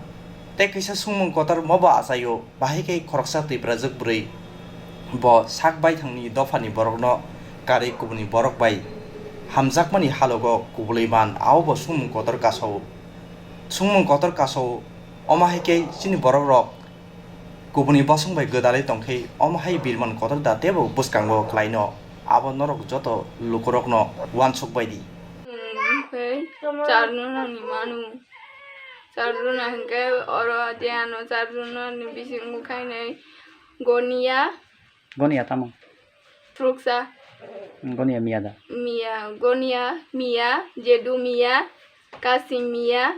Tei kaisa swngmung kotor mobo achaio, bahai khe khoroksa Tiprajwk bwrwi bo sak baithangni dophani borokno karwi kubuni borok bai hamjakmani halogo kubulwi man, abobo swngmung kotor kasao. Swngmung kotor kasao, omo hai khe chini borokrok kubuni bosong bai gwdalwi tongkhe, omo hai birman kotor da teibo bwskango klaino, abo norok joto lukurokno uansuk bai di. Hwnkhe charnunani manu, charnuna hwnkhe oro je ano charnunani bisingo khainai Gonia. Gonia tamo? Phuruksa. Gonia Mia da? Mia, Gonia Mia, Jedu Mia, Kasim Mia,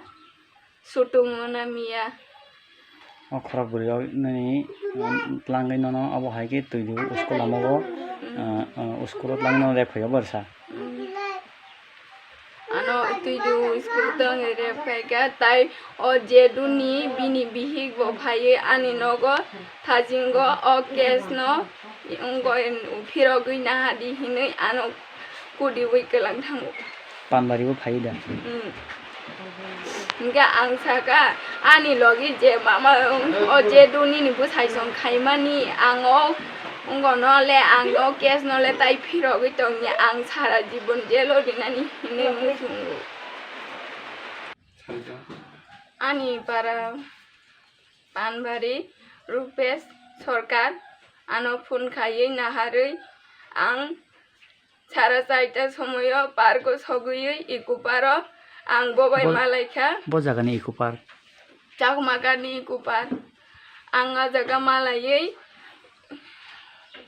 Sutumona Mia. O khorok bwrwi rok nini, um, tlangwi nono obo hai khe twi di school lama o, uh, uh, school o tlangwi nono rek phai o borsa. Ano twi di school o tlangwi rek phai kha, tai o Jedu ni bini bihik bo phaiwi ani nogo thajingo o case no wngwi phirogwi naha di hinwi ano kudiwi kwlang thango. Panbari bo phai da. Hmm. Hingke ang saka, ani logi je mama, o je duni ni bwsai song khaimani, ang o, wngko no le, ang o case no le tai phirogwi tongya, ang sara jibon jail o rinani hinwi muchungo. Ani para Panbari Rupesh Sarkar ano phone khaiwi naharwi ang sara chaita somoyo park o sogwi eco park o ang bo bai Bo-, malaikha. Bo jaga ni eco park? Chakma gani eco park. Ang a jaga malaiwi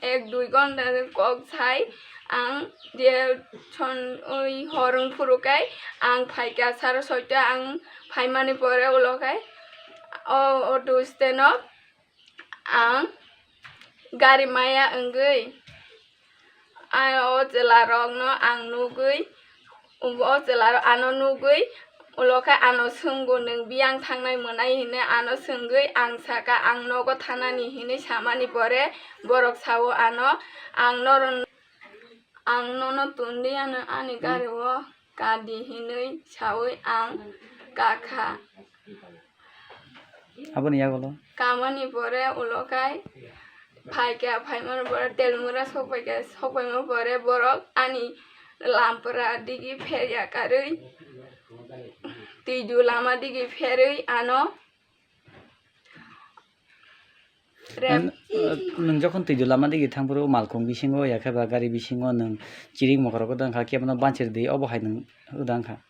ek dui ghonta kok sai ang je son oi hor wng phuru kai ang phaikha sara soita ang phaimani pore ulo kai o auto stand o ang gari maya wngwi Ang o chwlarokno ang nugwi, o chwlarok ano nugwi, ulo khe ano swngo, "Nwng biyang thangnai mwnai?" hinwi ano swngwi ang sakha, "Ang nogo thanani," hinwi samani pore borok sao ano, "Ang noro-, ang nono tongdi ano ani gario kadi," hinwi sawi ang kakha. Aboni yagulo? Kamani pore ulo khai phaikha, phaimani pore Telmura sokpaikha, sokpaima pore borok ani lampra digi pherya karwi, twidu lama digi pherwi ano rep. Nwng, uh, nwng jokhon twidu lama digi thangphuru malkhung bisingo yakhe ba gari bisingo nwng chirik mokorok wngkha, kebono banchir di, obo hai nwng wngkha?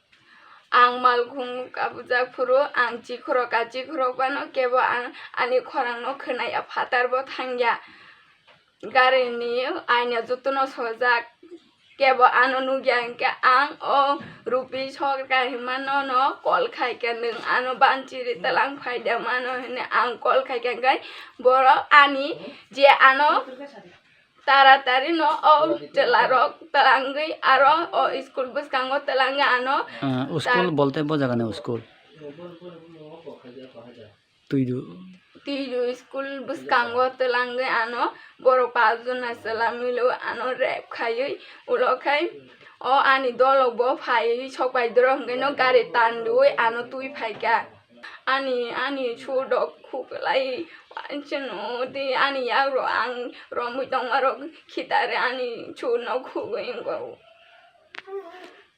Ang malkhung kabujak phuru ang chikhorok ka, chikhorok phano kebo ang ani khorangno khwnaya, phatarbo thangya. Garini aina jotono sojak, kebo ano nukya, hinkhe ang o Rupesh Sarkar hinmano no call khaikha, "Nwng ano banchiri twlang phaida mano," hinwi ang call khaikha, hinkhe borok ani je ano taratari no o chwlarok twlangwi aro o school bwskango twlangwi ano. Ah, school tar- bolte bo jagani school? Twidu. Twidu school bwskango twlangwi ano borok pachjona chwla milo ano rep khaiwi ulo khai o ani dolok bo phaiwi sokpai doro hwnkhe no gari tandwi ano twi phaikha. Ani, ani sudok khuklai, chwngno tei ani yagrok ang romwi tongmarok khitare ani sudno khugwi wngkha.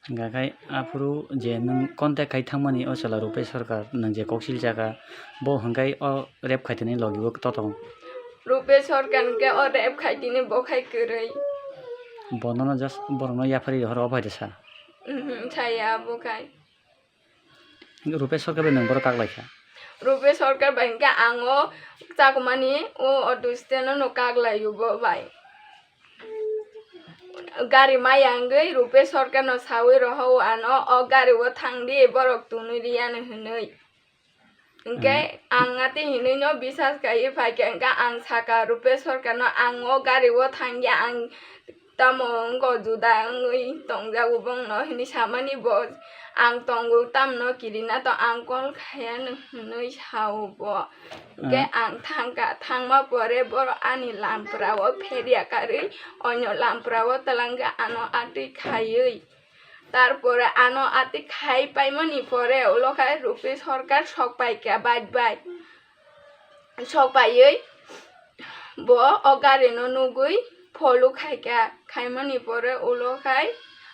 Hwnkha khe aphuru je nwng contact khai thangmani o chwla Rupesh Sarkar, nwng je koksil chakha, bo hwnkhe o rep khaitini logi bo totong? Rupesh Sarkar hwnkhe o rep khaitini bo khai kwrwi. Bo nono just borokno yapharwi rohoro, o bai de sa? Mhm, saya bo khai. Rupesh Sarkar bai nwng bohrok kak lai kha? Rupesh Sarkar bai hwnkhe ang o chakwmani o auto stand-o no kak lai o bo bai. Gari maya wngwi Rupesh Sarkar no sawi rohor o ano, "O gari o thang di, borok tunwi riyani," hinwi. Hwnkhe ang atwi hinwi no bisas khaiwi phaikha, hwnkhe ang sakha Rupesh Sarkar no, "Ang o gari o thangya, ang tamo wngkha juda wngwi tongjago bongno," hinwi samani bo, "Ang tongo, tamno kirina tong, ang call khaiya," hinwi sao bo. Hwnkhe ang thangkha, thangma pore borok ani lampra o pherya karwi onyo lampra o twlangkha ano atwi khaiwi. Tarpore ano atwi khai paimani pore ulo khai Rupesh Sarkar sok paikha bai bai. Sok paiwi bo o gari no nugwi follow khaikha, khaimani pore ulo khai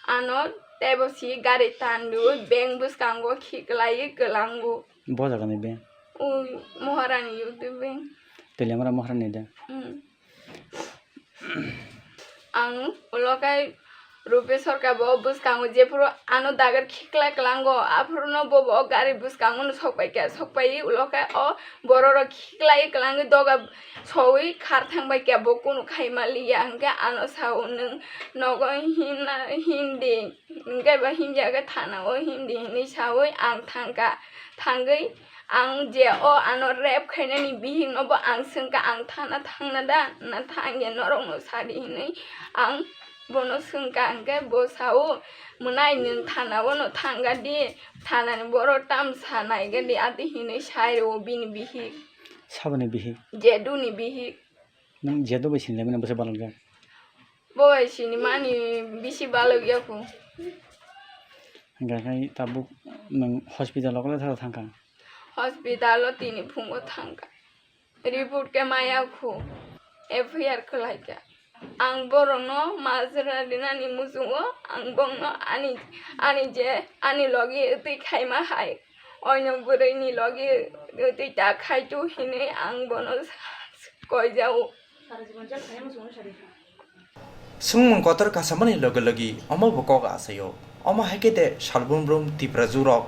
ano teibo si gari tandwi bank bwskango khiklaiwi kwlango. Bo jaga ni bank? O Maharani U T I bank. Teliamura Maharani da? Hmm. Ang ulo khai Rupesh Sarkar bo bwskango jephuru ano dagar khikla kwlango, aphuru no bo bo gari bwskango no sok paikha, sok paiwi ulo khai o borok rok khiklai kwlangwi doga sowi khar thang baikha, bo kunu khai maliya, hwnkhe ano sao, "Nwng nogo himna himdi," hwnkhe bo himya khe thana o himdi hinwi sawi ang thangkha, thangwi Ang je o ano rep khainani bihik no bo ang swngkha, "Ang thana thangna da, na thangya norok no sadi?" hinwi ang bono swngkha, hwnkhe bo sao, "Mwnai nwng thana o no thangga di, thana ni borok tam sa naiga di," ati hinwi sai rwo bini bihik. Saboni bihik? Jedu ni bihik. Nwng jedu bai sinilai mani bwsa balokjak? Bo bai sinimani bisi balokya kho. Hwnkha khai tabuk nwng hospital o kwlai thangkha? Hospital o tini phungo thangkha. Report khe maya kho. F I R khwlaikha. Ang borokno majra rinani muchungo ang bongno ani, ani je ani logi twi khaima hai. Oino bwrwini logi twi ta khaitu hinwi ang bono koijao. Swngmung kotor kasamani logi logi omo bo kok achaio. Omo hai khe de salbrum brum Tiprajwk rok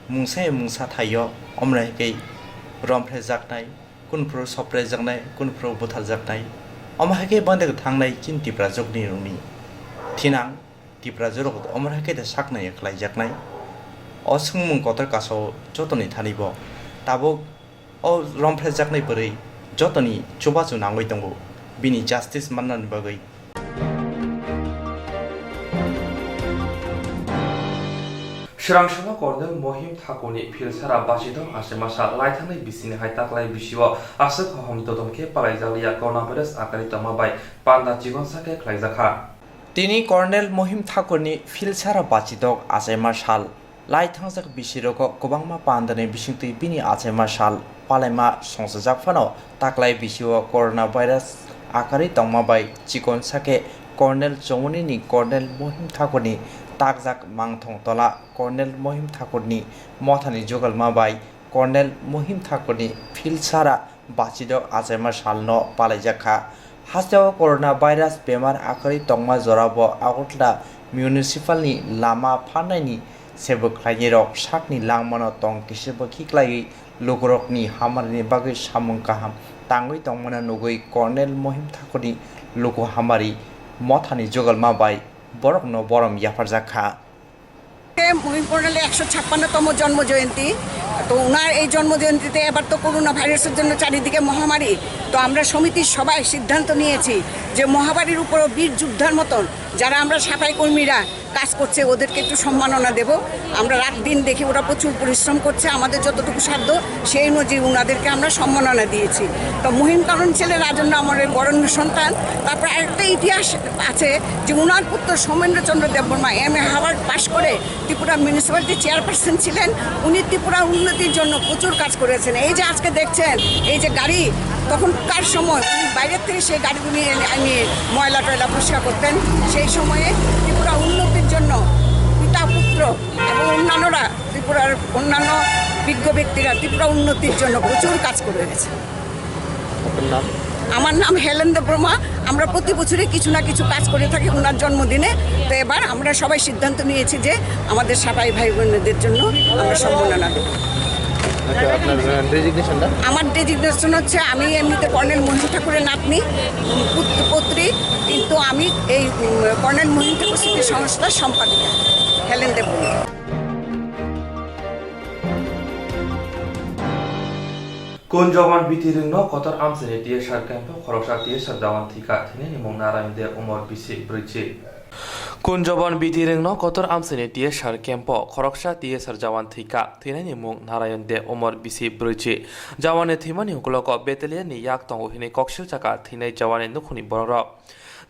mungsa ya mungsa thaio, omo hai khe romphre jaknai, kunphuru sopre jaknai, kunphuru buthar jaknai. Omo hai khe bondek thangnai chini Tiprajwk ni rungni thinang. Tiprajwk rok omo hai khe de saknai khlai jaknai. O swngmung kotor kasao jotoni thani bo tabuk o romphre jaknai bwrwi jotoni chubachu nangwi tongo bini justice mannani bagwi. Swrangsono Colonel Mohim Thakurni Philsara Bachidok achaima sal laithangnai bisini hai taklai bisio aswk hohom dodom khe palaijak liya coronavirus akari tongma bai panda chikonsa khe khlaijakha. Tini Colonel Mohim Thakurni Philsara Bachidok achaima sal laithangjak bisirogo kwbangma pandani bisingtwi bini achaima sal palaima songchajak phano taklai bisio coronavirus akari tongma bai chikonsa khe Colonel Chongmani ni Colonel Mohim Thakurni takjak mangthong tola Colonel Mohim Thakurni mothani jugalma bai Colonel Mohim Thakurni Philsara Bachidok achaima salno palaijak kha. Hasteo corona virus bemar akhari tongma jorabo Agartala municipal ni lama phannaini sebwk khlainai rok sakni langmano tong kisa bwkhi khlaiwi lukurokni hamarini bagwi samung kaham tangwi tongmano nugwi Colonel Mohim Thakurni luku hamari mothani jugalma bai borokno borom yapharjak kha. Mahim কর্নেলের একশো ছাপ্পান্নতম জন্ম জয়ন্তী। তো ওনার এই জন্ম জয়ন্তীতে এবার তো করোনা ভাইরাসের জন্য চারিদিকে মহামারী। তো আমরা সমিতির সবাই সিদ্ধান্ত নিয়েছি যে মহামারীর উপরও বীর যোদ্ধার মতন যারা আমরা সাফাই কর্মীরা কাজ করছে, ওদেরকে একটু সম্মাননা দেব। আমরা রাত দিন দেখি ওরা প্রচুর পরিশ্রম করছে, আমাদের যতটুকু সাধ্য সেই অনুযায়ী ওনাদেরকে আমরা সম্মাননা দিয়েছি। তো মহিম কারণ ছেলে রাজন্য আমার এই বরেণ্য সন্তান। তারপর আরেকটা ইতিহাস আছে যে ওনার পুত্র সৌমেন্দ্রচন্দ্র দেববর্মা এম এ হার্ভার্ড পাশ করে ত্রিপুরা মিউনিসিপ্যালিটি চেয়ারপারসন ছিলেন। উনি ত্রিপুরার উন্নতির জন্য প্রচুর কাজ করেছেন। এই যে আজকে দেখছেন, এই যে গাড়ি, তখনকার সময় উনি বাইরের থেকে সেই গাড়িগুলি এনে, এনে ময়লা টয়লা পরিষ্কার করতেন। সেই সময়ে ত্রিপুরা উন্নতির জন্য পিতা পুত্র এবং অন্যান্যরা, ত্রিপুরার অন্যান্য বিজ্ঞ ব্যক্তিরা ত্রিপুরা উন্নতির জন্য প্রচুর কাজ করে গেছে। আপনার নাম? আমার নাম হেলেন দেববর্মা। আমরা প্রতি বছরই কিছু না কিছু কাজ করে থাকি ওনার জন্মদিনে। তো এবার আমরা সবাই সিদ্ধান্ত নিয়েছি যে আমাদের সাফাই ভাই বোনদের জন্য আমরা সম্মাননা দেব। আচ্ছা, আপনার, আহ, ডেজিগনেশনটা? আমার ডেজিগনেশন হচ্ছে, আমি এমনিতে কর্নেল মহিম ঠাকুরের নাতনি, পুত-, পৌত্রী, কিন্তু আমি এই, উম, কর্নেল মহিম ঠাকুর স্মৃতি সংস্থার সম্পাদিকা হেলেন Debbarma. Kunjoban bitirwngno kotor amchaini T S R camp-o khoroksa T S R jawan thwikha, thwinaini mung Narayan De, umor bisi brwichi. Kunjoban bitirwngno kotor amchaini T S R camp-o khoroksa T S R jawan thwikha, thwinaini mung Narayan De, umor bisi brwichi. Jawanni thwimani ukulogo battalion-ni yak tongo hinwi koksil chakha thwinai jawanni nukhungni borokrok.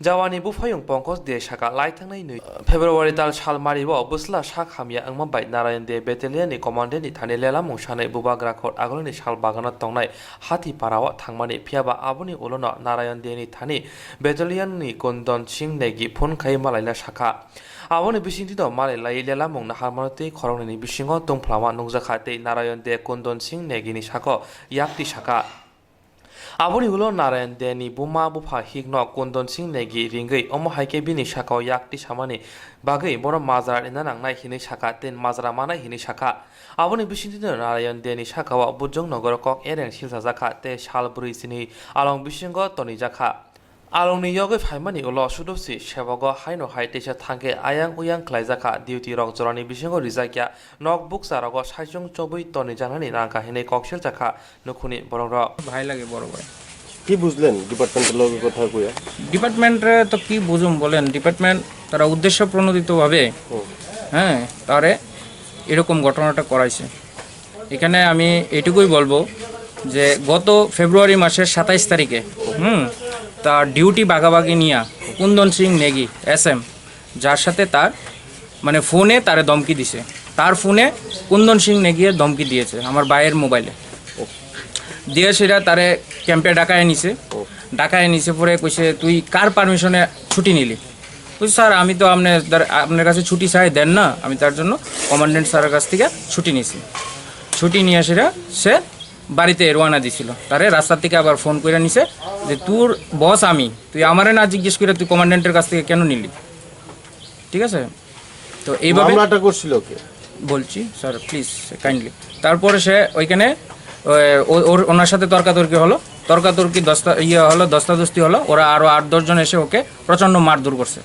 Jawanni buphayung Pankaj De sakha, laithangnai nwi February tal salmari-o bwsla sak hamya wngma bai Narayan De battalion-ni commandant-ni thani lelamung sanwi bubagra khor agulini sal bagano tongnai Hati para-o thangmani, phiyaba aboni ulono Narayan De-ni thani battalion-ni Kundan Singh Negi phone khai malaina sakha. Aboni bisingtwino malai lai lelamung naharmano tei khoroknwini bisingo tungphlama nukjakha tei Narayan De Kundan Singh Negi-ni sako yakti sakha. Aboni ulo Narayan De-ni buma bupha hikno Kundan Singh Negi ringwi, omo hai khe bini sakao yakti samani bagwi bono majra rina nangnai hinwi sakha tei majra manai hinwi sakha. Aboni bisingtwino Narayan De-ni sakao Bujong Nogoro kok ereng silchajakha tei sal brwi chini along bisingo tonijakha. Alongni yogwi phaimani ulo sudosi sebogo haino hai teisa thangkhe ayang uyang khlaijakha, duty rok jorani bisingo rijakya, nok bukcha rogo saichung chobwi tonijaknani nangkha hinwi koksil chakha nukhungni borokrok. ভাই লাগে বড় ভাই। কি বুঝলেন ডিপার্টমেন্টের লগে কথা কইয়া? ডিপার্টমেন্টরে তো কি বুঝুম বলেন, ডিপার্টমেন্ট তারা উদ্দেশ্য প্রণোদিতভাবে, হুম। হ্যাঁ, তারে এরকম ঘটনাটা করাইছে। এখানে আমি এটুকুই বলবো যে গত ফেব্রুয়ারি মাসের সাতাইশ তারিখে, হুম, তার ডিউটি ভাগাভাগি নিয়া কুন্দন সিং নেগি, এসএম, যার সাথে তার, মানে, ফোনে তারে ধমকি দিছে। তার ফোনে কুন্দন সিং নেগিয়ে ধমকি দিয়েছে আমার ভাইয়ের মোবাইলে। দিয়ে সেটা তারে ক্যাম্পে ডাকায় নিছে। ডাকায় নিছে পরে কইছে, "তুই কার পারমিশনে ছুটি নিলি?" বলছে, "স্যার, আমি তো আপনার, আপনার কাছে ছুটি চাই, দেন না।" আমি তার জন্য কমান্ডেন্ট স্যারের কাছ থেকে ছুটি নিছি। ছুটি নিয়ে সেটা সে বাড়িতে রওনা দিছিল। তারে রাস্তা থেকে আবার ফোন করে নিছে যে, "তোর বস আমি, তুই আমারে না জিজ্ঞেস করে তুই কমান্ডেন্টের কাছ থেকে কেন নিলি?" ঠিক আছে? তো এইভাবে মামলাটা করছিল কে? বলছি, স্যার, প্লিজ, কাইন্ডলি। তারপরে সে ওইখানে, এ, ও-, ওর, ওনার সাথে তর্কাতর্কি হলো, তর্কাতর্কি দস্তা-, ইয়ে হলো, ধস্তাধস্তি হলো। ওরা আরো আট দশ জন এসে ওকে প্রচণ্ড মারধর করছে।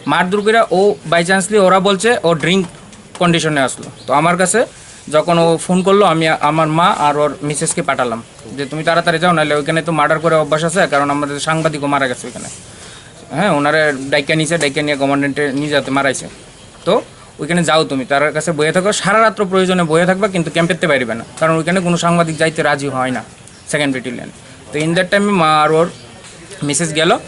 মারধর করে ও বাই চান্সলি, ওরা বলছে ও ড্রিঙ্ক কন্ডিশনে আসলো। তো আমার কাছে যখন ও ফোন করলো, আমি আ-, আমার মা আর ওর মিসেসকে পাঠালাম যে, "তুমি তাড়াতাড়ি যাও, নাহলে ওইখানে তো মার্ডার করে অভ্যাস আছে, কারণ আমাদের সাংবাদিকও মারা গেছে ওইখানে।" হ্যাঁ, ওনারে ডাইকা নিছে, ডাইকা নিয়ে কমান্ডেন্টে নিয়ে যাতে মারাইছে। তো ওইখানে যাও তুমি, তার কাছে বইয়ে থাকো, সারা রাত্র প্রয়োজনে বইয়ে থাকবা, কিন্তু ক্যাম্পেতে বাইরে না, কারণ ওইখানে কোনো সাংবাদিক যাইতে রাজি হয় না সেকেন্ড ব্যাটালিয়ন। তো ইন দ্যাট টাইমে মা আর ওর মিসেস গেল,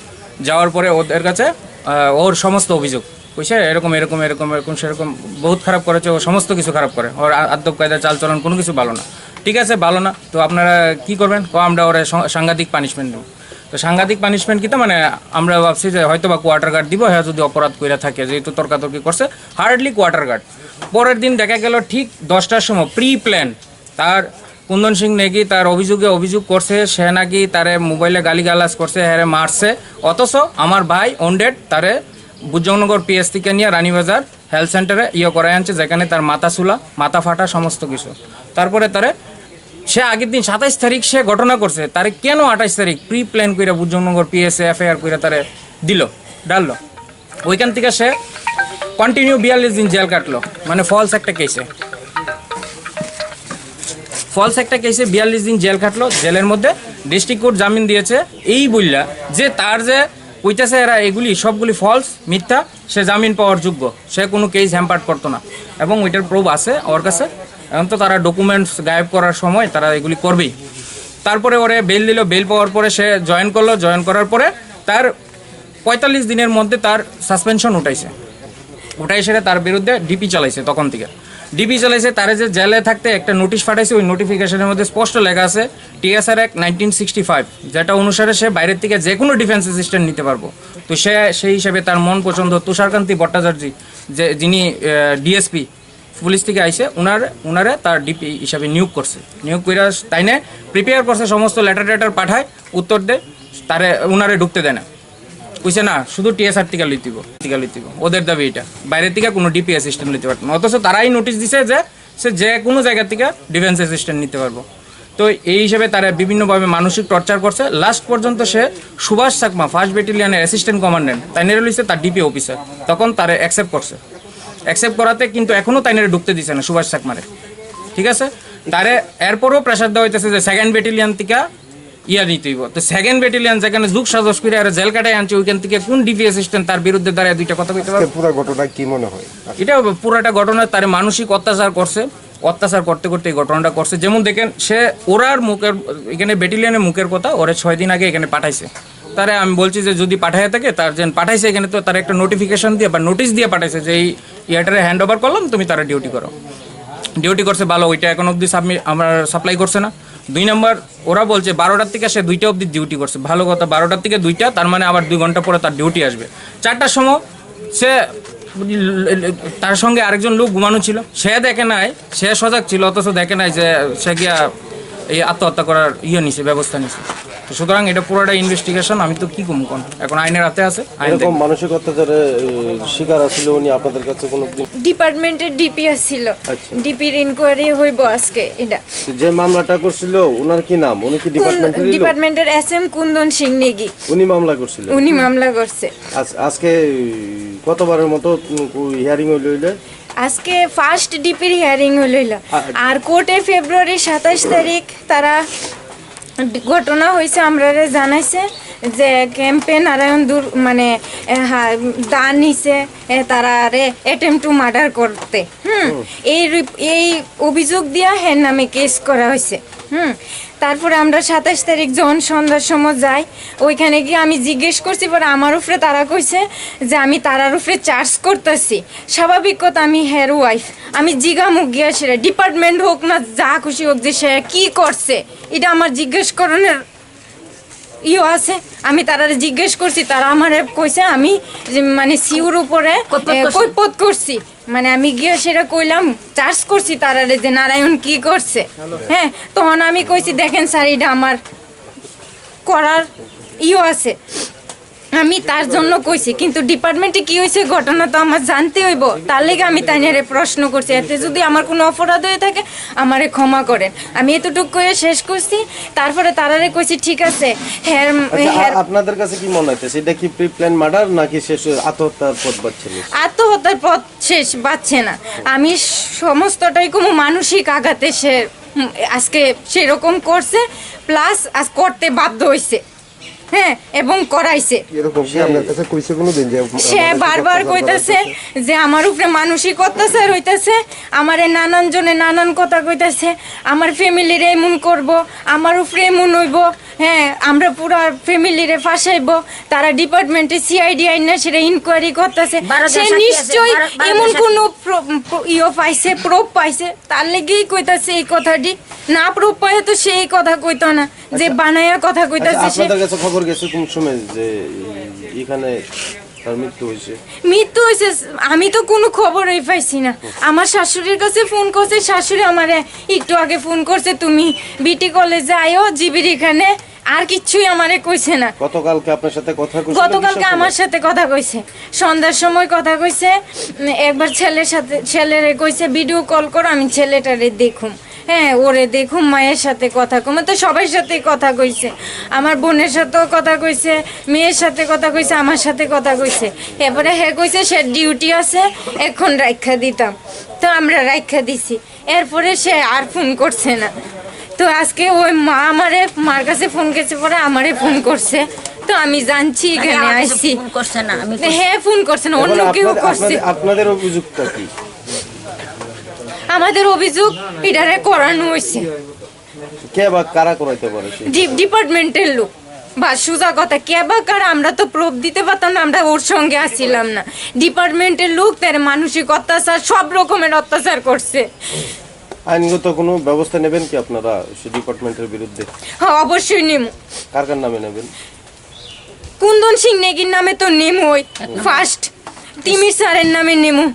যাওয়ার পরে ওদের কাছে আহ, ওর সমস্ত অভিযোগ কইছে, এরকম এরকম এরকম এরকম সেরকম, বহুত খারাপ করেছে, ও সমস্ত কিছু খারাপ করে, ওর আ- আদব কায়দা, চালচলন কোনো কিছু ভালো না। ঠিক আছে, ভালো না, তো আপনারা কি করবেন? ও, আমরা ওরা সং- সাংঘাতিক পানিশমেন্ট দেবো। তো সাংঘাতিক পানিশমেন্ট কিতা, মানে আমরা ভাবছি যে হয়তো বা কোয়ার্টার গার্ড দিব, হ্যাঁ, যদি অপরাধ কইরা থাকে, যেহেতু তর্কাতর্কি করছে, হার্ডলি কোয়ার্টার গার্ড। পরের দিন দেখা গেল ঠিক দশটার সময় প্রি প্ল্যান তার কুন্দন সিং নেগি তার অভিযোগে অভিযোগ করছে, সে নাকি তারে মোবাইলে গালিগালাজ করছে, হ্যাঁ মারছে। অথচ আমার ভাই অনডেড তারে বুজংনগর পিএস থেকে নিয়ে রানীবাজার হেলথ সেন্টারে ইয়ে করায় আনছে, যেখানে তার মাথা ছুলা, মাথা ফাটা, সমস্ত কিছু। তারপরে তারে সে আগের দিন সাতাইশ তারিখ সে ঘটনা করছে, তারে কেন আঠাইশ তারিখ প্রি প্ল্যান কইরা বুজংনগর পিএসএ এফআইআর কইরা তারে দিল, ডাললো? ওইখান থেকে সে কন্টিনিউ বিয়াল্লিশ দিন জেল কাটলো, মানে ফলস একটা কেসে, ফলস একটা কেসে বিয়াল্লিশ দিন জেল কাটলো। জেলের মধ্যে ডিস্ট্রিক্ট কোর্ট জামিন দিয়েছে এই বললা যে তার যে কইতেছে এরা এগুলি সবগুলি ফলস, মিথ্যা, সে জামিন পাওয়ার যোগ্য, সে কোনো কেস হ্যাম্পার্ড করতো না। এবং ওইটার প্রুফ আছে ওর কাছে। এখন তো তারা ডকুমেন্টস গায়েব করার সময় তারা এগুলি করবেই। তারপরে ওরে বেইল দিল, বেইল পাওয়ার পরে সে জয়েন করলো, জয়েন করার পরে তার পঁয়তাল্লিশ দিনের মধ্যে তার সাসপেনশন উঠাইছে। উঠাই সেটা তার বিরুদ্ধে ডিপি চালাইছে তখন থেকে। ডিপি চালাইছে, তারে যে জেলে থাকতে একটা নোটিশ পাঠাইছে, ওই নোটিফিকেশনের মধ্যে স্পষ্ট লেখা আছে TSR act nineteen sixty five, যেটা অনুসারে সে বাইরের থেকে যে কোনো ডিফেন্স অ্যাসিস্ট্যান্ট নিতে পারবো। তো সে সেই হিসাবে তার মন পছন্দ তুষারকান্তি ভট্টাচার্য, যে যিনি ডিএসপি পুলিশ থেকে আইছে, ওনার ওনারে তার ডিপি হিসাবে নিয়োগ করছে। নিয়োগ করে তাইনে প্রিপেয়ার করছে, সমস্ত লেটার টেটার পাঠায়, উত্তর দে, তারে ওনারে ঢুকতে দেয় না। কইছে না, শুধু টিএসআর টিকা লইতিব, টিকা লইতিব, ওদের দাবি এটা। বাইরে থেকে কোনো ডিপি অ্যাসিস্ট্যান্ট নিতে পারতো না, অথচ তারাই নোটিশ দিছে যে সে যে কোনো জায়গা থেকে ডিফেন্স অ্যাসিস্ট্যান্ট নিতে পারবো। তো এই হিসেবে তারা বিভিন্নভাবে মানসিক টর্চার করছে। লাস্ট পর্যন্ত সে সুভাষ চাকমা, ফার্স্ট ব্যাটালিয়নের অ্যাসিস্ট্যান্ট কমান্ড্যান্ট, তাইনের লইছে তার ডিপি অফিসার, তখন তারা অ্যাকসেপ্ট করছে। অ্যাকসেপ্ট করাতে কিন্তু এখনও তাইনের ঢুকতে দিছে না সুভাষ চাকমারে। ঠিক আছে, তারে এরপরও প্রেশার দেওয়া হইতেছে যে সেকেন্ড ব্যাটালিয়ন থেকে ইয়া নিতে হইব। তো সেকেন্ড ব্যাটালিয়ন যেখানে যুগ সাজস করে আর জেল কাটায় আনছে, ওইখান থেকে কোন ডিপি অ্যাসিস্ট্যান্ট তার বিরুদ্ধে দাঁড়ায় দুইটা কথা কইতে পারবে? আজকে পুরো ঘটনায় কি মনে হয়? এটা পুরাটা ঘটনা তার মানসিক অত্যাচার করছে, অত্যাচার করতে করতে এই ঘটনাটা করছে। যেমন দেখেন, সে ওরার মুখের, এখানে ব্যাটালিয়নের মুখের কথা, ওরে ছয় দিন আগে এখানে পাঠাইছে। তারে আমি বলছি যে যদি পাঠাইয়া থাকে, তার যেন পাঠাইছে এখানে, তো তার একটা নোটিফিকেশন দিয়ে বা নোটিশ দিয়ে পাঠাইছে যে এই ইয়াটারে হ্যান্ড ওভার করলাম, তুমি তারা ডিউটি করো। ডিউটি করছে ভালো, ওইটা এখন অবধি সাবমিট, আমার সাপ্লাই করছে না। দুই নম্বর, ওরা বলছে বারোটার থেকে সে দুইটা অবধি ডিউটি করছে, ভালো কথা, বারোটার থেকে দুইটা, তার মানে আবার দুই ঘন্টা পরে তার ডিউটি আসবে। চারটার সময় সে, তার সঙ্গে আরেকজন লোক ঘুমানো ছিল, সে দেখে নাই, সে সজাগ ছিল, অথচ দেখে নাই যে সে গিয়া এই আত্মহত্যা করার ইয়ে নিছে, ব্যবস্থা নিছে। তো সুতরাং এটা পুরোটা ইনভেস্টিগেশন, আমি তো কি কম কোন, এখন আইনের হাতে আছে, আইন এরকম দেখবে। মানসিক অত্যাচারের, এ, শিকার আছিল উনি আপনাদের কাছে কোনো দিন? ডিপার্টমেন্টের ডিপি আছিল, আচ্ছা। ডিপির ইনকোয়ারি হইব আজকে। এটা তো যে মামলাটা করছিল, ওনার কি নাম? উনি কি কোন ডিপার্টমেন্টেরই লোক? ডিপার্টমেন্টের এসএম কুন্দন সিং নেগি। উনি মামলা করছিলেন? উনি মামলা করছে। আজ-, আজকে কতবারের মতো হিয়ারিং হইল হইলে? আজকে ফার্স্ট ডিপির হিয়ারিং হইল হইল। আ- আর কোর্টে ফেব্রুয়ারি সাতাইশ তারিখ তারা ঘটনা হয়েছে, আমরারে জানাইছে যে ক্যাম্পে নারায়ণ দুর মানে এ, হা, দা নিছে, এ, তারারে অ্যাটেম্প টু মার্ডার করতে। হুম। হুম। এই রিপ- এই অভিযোগ দিয়া হের নামে কেস করা হয়েছে। হুম। তারপরে আমরা সাতাইশ তারিখ যখন সন্ধ্যার সময় যাই, ওইখানে গিয়ে আমি জিজ্ঞেস করছি, পরে আমার উপরে তারা কইছে যে আমি তারার উপরে চার্জ করতেছি। স্বাভাবিক কথা, আমি হের ওয়াইফ, আমি জিগা মুখ গিয়া সেটা ডিপার্টমেন্ট হোক না যা খুশি হোক, যে সে কি করছে, এটা আমার জিজ্ঞেস করানোর ইয়ে আছে। আমি তারারে জিজ্ঞেস করছি, তারা আমারে কইছে আমি যে মানে সিউর উপরে, কটপট এ, করছি। কটপট করছি। মানে আমি গিয়ে সেটা কইলাম, চার্জ করছি তারারে যে নারায়ণ কি করছে। হ্যাঁ, তখন আমি কইছি, "দেখেন স্যার, এটা আমার করার ইয়ে আছে, আমি তার জন্য কইছি, কিন্তু ডিপার্টমেন্টে কি হয়েছে ঘটনা তো আমার জানতে হইব, তার লেগে আমি তাইনারে প্রশ্ন করছি। এতে যদি আমার কোনো অপরাধ হয়ে থাকে, আমারে ক্ষমা করেন।" আমি এতটুকু করে শেষ করছি। তারপরে তারারে কইছি, "ঠিক আছে।" হের আচ্ছা, আ- হের আপনাদের কাছে কি মনে হইতেছে, এটা কি প্রি প্ল্যান মার্ডার নাকি শেষ আত্মহত্যার পথ বাছছে? আত্মহত্যার পথ শেষ বাঁচছে না। আমি সমস্তটাই কোনো মানসিক আঘাতে সে, উম, আজকে সেরকম করছে, প্লাস আজ করতে বাধ্য হইছে। হ্যাঁ, এবং করাইছে। এরকম কি আপনার কাছে কইছে কোনোদিন যে সে আমার উপরে বারবার অত্যাচার করা কইতাছে হইতেছে? যে আমার উপরে মানসিক অত্যাচার হইতাছে, আমারে নানান জনে নানান কথা কইতাছে, আমার ফ্যামিলিরে এমন করব, আমার উপরে এমন হইব, হ্যাঁ, আমরা পুরা ফ্যামিলিরে ফাঁসাইব, তারা ডিপার্টমেন্টে সিআইডি আইন না সেটা ইনকোয়ারি করতেছে। বারো সে দেশ আছে, নিশ্চয়ই বারো, বারো এমন দেশ আছে। কোনো প্র-, প্র-, ইয়ে পাইছে, প্রুফ পাইছে, তার লেগেই কইতাছে এই কথাটি। না প্রুফ পায় তো সে এই কথা কইতো না, যে আচ্ছা। বানাইয়া কথা আচ্ছা, কইতাছে সে। আপনাদের কাছে খবর গেছে কোন সময় যে এখানে তার মৃত্যু হয়েছে? মৃত্যু হয়েছে, আমি তো কোনো খবরই পাইছি না। আমার শাশুড়ির কাছে ফোন করছে, শাশুড়ি আমারে একটু আগে ফোন করছে, "তুমি বিটি কলেজে আয়ো, জিবির এখানে।" আর কিচ্ছুই আমারে কইছে না। গতকালকে আপনার সাথে কথা কইছিল এই গতকালকে বিষয়ে? আমার সাথে কথা কইছে, সন্ধ্যার সময় কথা কইছে। উম, একবার ছেলের সাথে, ছেলেরে কইছে, "ভিডিও কল করো, আমি ছেলেটারে দেখুম।" হ্যাঁ, ওরে দেখুম, মায়ের সাথে কথা কম, তো সবার সাথে কথা কইছে, আমার বোনের সাথেও কথা কইছে, মেয়ের সাথে কথা কইছে, আমার সাথে কথা কইছে। এরপরে হে কইছে সে ডিউটি আছে, এখন রাইখা দিতাম, তো আমরা রাইখা দিছি। এরপরে সে আর ফোন করছে না। তো আজকে ওই মা আমারে, মার কাছে ফোন গেছে, পরে আমারে ফোন করছে, তো আমি জানছি, আরে, এখানে আমার কাছে আইছি। ফোন করছে না, আমি হে ফোন করছে না, অন্য কেউ করছে। আপনাদের অভিযোগটা কি? আমাদের অভিযোগ, এটারে করানো হয়েছে। কে বা কারা করাইতে পারে সেই? ডি-, ডিপার্টমেন্টের লোক। বা সোজা কথা, কে বা কারা, আমরা তো প্রুফ দিতে পারতাম না, আমরা ওর সঙ্গে আসছিলাম না। ডিপার্টমেন্টের লোক তার মানসিক অত্যাচার, সব রকমের অত্যাচার করছে। আইনগত কোনো ব্যবস্থা নেবেন কি আপনারা সেই ডিপার্টমেন্টের বিরুদ্ধে? হ্যাঁ, অবশ্যই নিমু। কার কার নামে নেবেন? কুন্দন সিং নেগির নামে তো নিমুই ফার্স্ট, তিমির স্যারের নামে নিমু,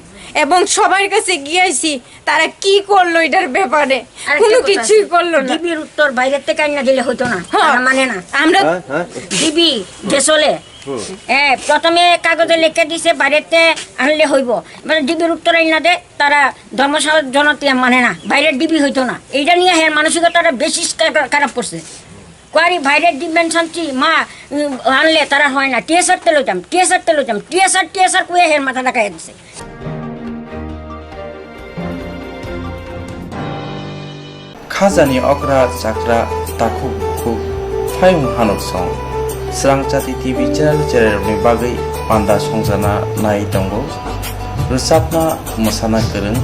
এবং সবার কাছে গিয়েছি, তারা কি করলো এটার ব্যাপারে? আরেকটা কোনো কথা কিছুই আছে। করলো না। ডিবির উত্তর বাইরে থেকে আইনা দিলে হতো না, হ্যাঁ। তারা মানে না। আমরা হ্যাঁ, হ্যাঁ। ডিবি যে চলে, হুম। এ, প্রথমে কাগজে লিখে দিছে বাইরেতে আনলে হইব, এবার ডিবির উত্তর আইনা দে, তারা ধর্মশালা জনতিয়া মানে না, বাইরের ডিবি হইতো না। এইটা নিয়ে হের মানসিকতাটা বেশি খারাপ, খারাপ করছে। কুয়ারি ভাইরের ডিমেনশন কি মা, উম, আনলে তারা হয় না। টিএসআর তে লইতাম, টিএসআর তে লইতাম, টিএসআর, টিএসআর কুয়ে হের মাথা দেখা দিছে। Khajani okra chakra takhuk bukhuk phayung hanuk song. Srang Chati T V channel chererokni bagwi panda songjana nai tongo. Rwchapna mwsana kwrwng,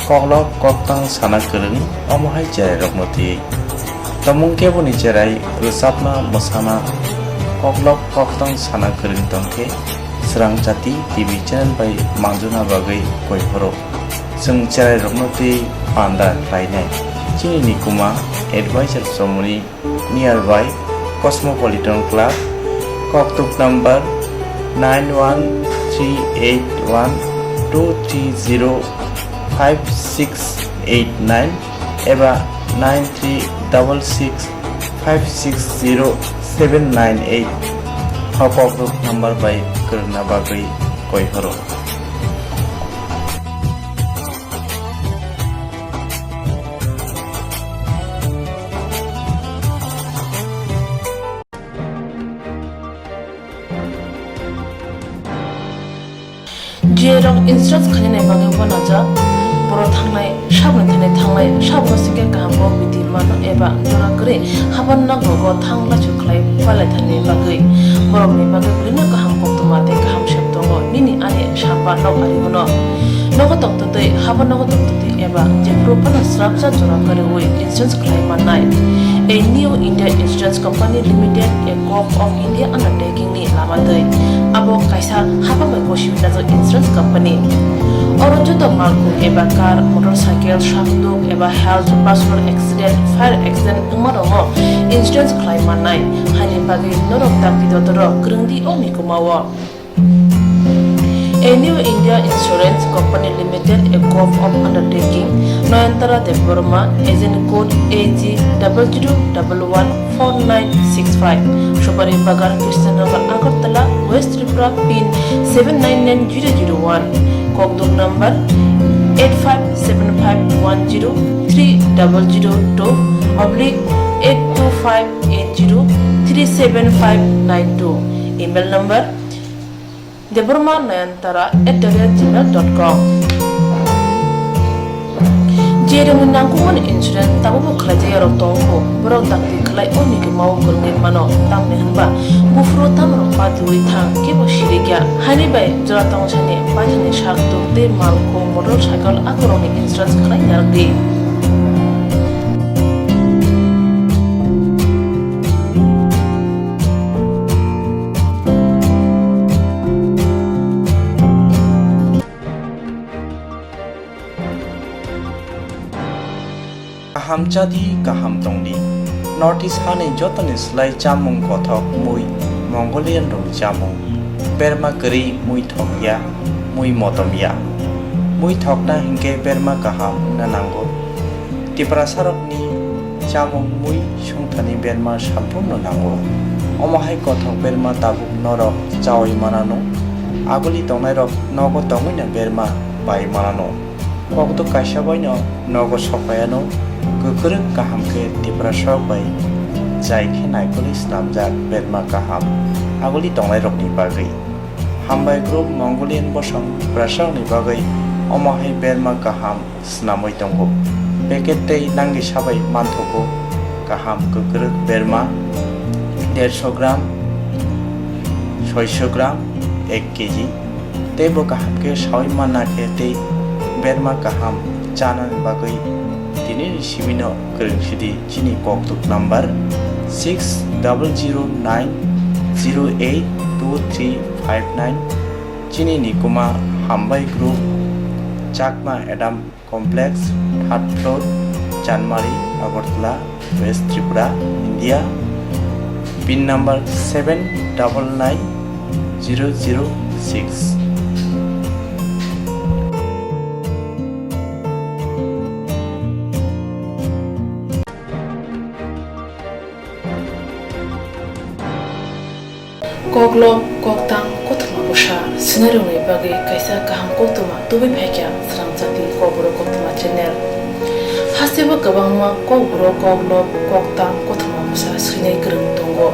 koklop koktang sana kwrwng, omo hai cherairokno twiwi. Tomung keboni cherai rwchapna mwsana koklop koktang sana kwrwng tongkhe, Srang Chati T V channel bai manjuna bagwi koi phoro. Chwng cherairokno twi panda khlainai. Chini nikuma advisor chomoni nearby Cosmopolitan Club, koktuk number nine one three eight one two three zero five six eight nine eba nine three double six five six zero seven nine eight. O koktuk number bai kwrwngna bagwi koi horo. Jerok insurance khainani bagwi uanajak, borok thangnai, saboni thani thangnai, saboni singkhe kaham kok biti mano eba jora kwrwi haban nogo thang lachu khlai palai thani bagwi. Borokni bagwi belino kaham koktwma tei kaham sep tongo, nini ani samba nok ari bono. Nogo tongtwtwi, haban nogo tongtwtwi eba jephuru phano srapsa jora kwrwi insurance khlai mannai. A New India Insurance Company Limited, a Corp of India undertaking ni lama twi. Abo kaisa hapang bai gosi hwnjak insurance company. Oro joto malkhung eba car, motorcycle, sakduk eba health, personal accident, fire accident wngma rokno insurance khlai mannai. Haini bagwi norok dakti dotoro kwrwng di o mikuma o. A New India Insurance Company Limited, a Corp of Undertaking, Noyantara Debbarma, agent code A G double zero double one four nine six five, Supari Bagan, Krishnanagar, Agartala, West Tripura, pin seven nine nine zero zero one, kokduk number eight five seven five one zero three double zero two oblique eight two five eight zero three seven five nine two, email number Debbarma Nayantara at the rate gmail dot com. Jerokni nangkukmani insurance tabukbo khlaijakya rok tongo, borok dakti khlai o nigima o kwrwngwi mano, tamni hwnba buphuru tamrok patiwi thang kebo sirikya. Haini bai jora tongsani paithani sak tuk tei malkhung motor cycle akorokni insurance khlai narwkdi. Kaham chadi, kaham tongdi. North East hani jotoni slai chamung kothok mui Mongolian rokni chamung. Berma kwrwi mui thokya, mui motomya. Mui thokna hinkhe berma kaham wngna nango. Tiprasarokni chamung mui sungthani berma samphurno nango. Omo hai kothok berma tabuk norok chaui manano. Aguli tongnairok nogo tongwino berma pai manano. Kokduk kaisa baino nogo sokpaiano, kwkrwk kaham khe Tiprasarok bai jai khe naikolwi snamjak berma kaham aguli tongnairokni bagwi. Hambai Group Mongolian bosong Tiprasarokni bagwi omo hai berma kaham snamwi tongo. Packet tei nangni sabai manthogo kaham kwkrwk berma derso gram, soiso gram, ek kg. Tei bo kaham khe saui manna khe tei berma kaham chanani bagwi tini ni simino kwrwng sidi chini kokduk number six double zero nine zero eight two three five nine. Chini nikuma Hambai Group, Chakma Adam Complex, third floor, Chanmari, Agartala, West Tripura, India. Pin number seven double nine zero zero six. Koklob, koktang, kothoma bwsa swinairokni bagwi kaisa kaham koktwma tubui phaikha Srangchati Kokborok Koktwma channel. Hasteo kwbangma Kokborok, Koklob, koktang, kothoma bwsa swinai kwrwng tongo.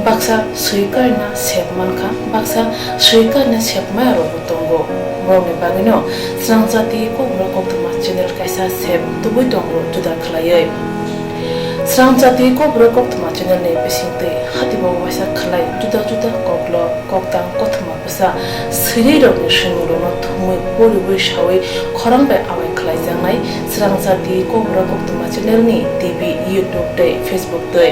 Baksa swi karina sep mankha, baksa swi karina sep maya rokbo tongo. Borokni bagwino Srangchati Kokborok Koktwma channel kaisa sep tubui tongo juda khlaiwi. Srangchati Kokborok Koktwma channel ni bisingtwi hatibo waisa khlai juda juda koklob, koktang, kothoma bwsa swinai rokni swimung rokno thumwi poriwi sawi khorang bai awai khlaijaknai Srangchati Kokborok Koktwma channel ni T V, YouTube tei Facebook twi.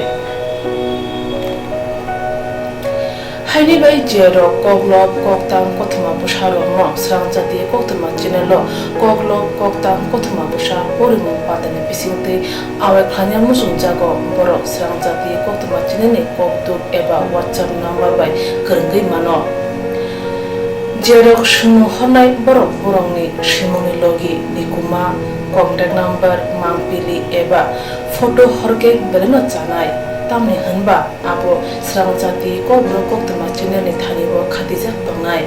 Haini bai je rok koklob, koktang, kothoma bwsa rokno Srangchati Koktwma channel o koklob, koktang, kothoma bwsa porimung pandani bisingtwi awai khlaina muchungjago, borok Srangchati Koktwma channel ni kokduk eba WhatsApp number bai kwrwngwi mano. Je rok swimung hornai borok borokni swimungni logi, nikuma, contact number, mangpili eba photo horkhe belaino chanai, tamni hwnba abo Srangchati Kokborok Koktwma channel ni thani bo khatijak tongnai.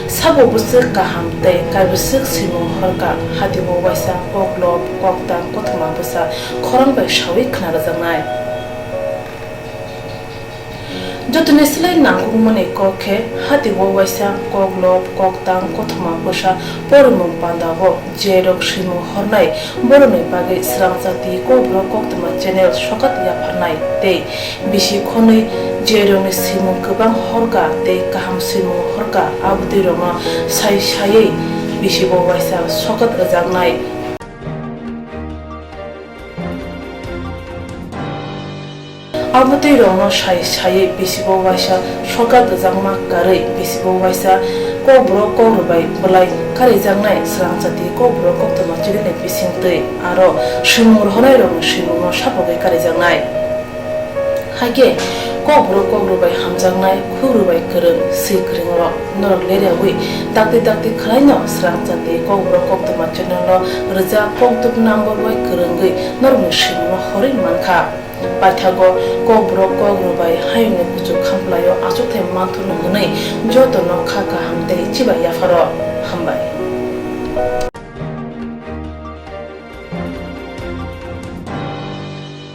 Sabo bwswk kaham tei kaibwswk swimung horkha, hatibo waisa koklob, koktang, kothoma bwsa khorang bai sawi khna rwjaknai. Jotoni slai nangkukmani kok khe hatibo waisa koklob, koktang, kothoma bwsa porimung pandao je rok swimung hornai borokni bagwi Srangchati Kokborok Koktwma channel sokat yapharnai tei bisi khonwi je rokni swimung kwbang horkha tei kaham swimung horkha, abotwi rokno sai saiwi bisibo waisa sokat rwjaknai. Abotwi rokno sai saiwi bisibo waisa sokat rwjakma karwi bisibo waisa Kokborok Kokrwbai bwlai karijaknai Srangchati Kokborok Koktwma channel ni bisingtwi aro swimung rohornai rokni swimungno sapogwi karijaknai. Hakhe Kokborok Kokrwbai hamjaknai, khukrwbai kwrwng, swi kwrwng rok norok leriawi dakti dakti khwlaino Srangchati Kokborok Koktwma channel o rwjak kokduk number bai kwrwngwi norokni swimungno horwi mankha. Paithago Kokborok Kokrwbai hayungni kuchuk khamplaio achukthai manthurno hwnwi jotono kha kaham tei chibai yapharo. Hambai.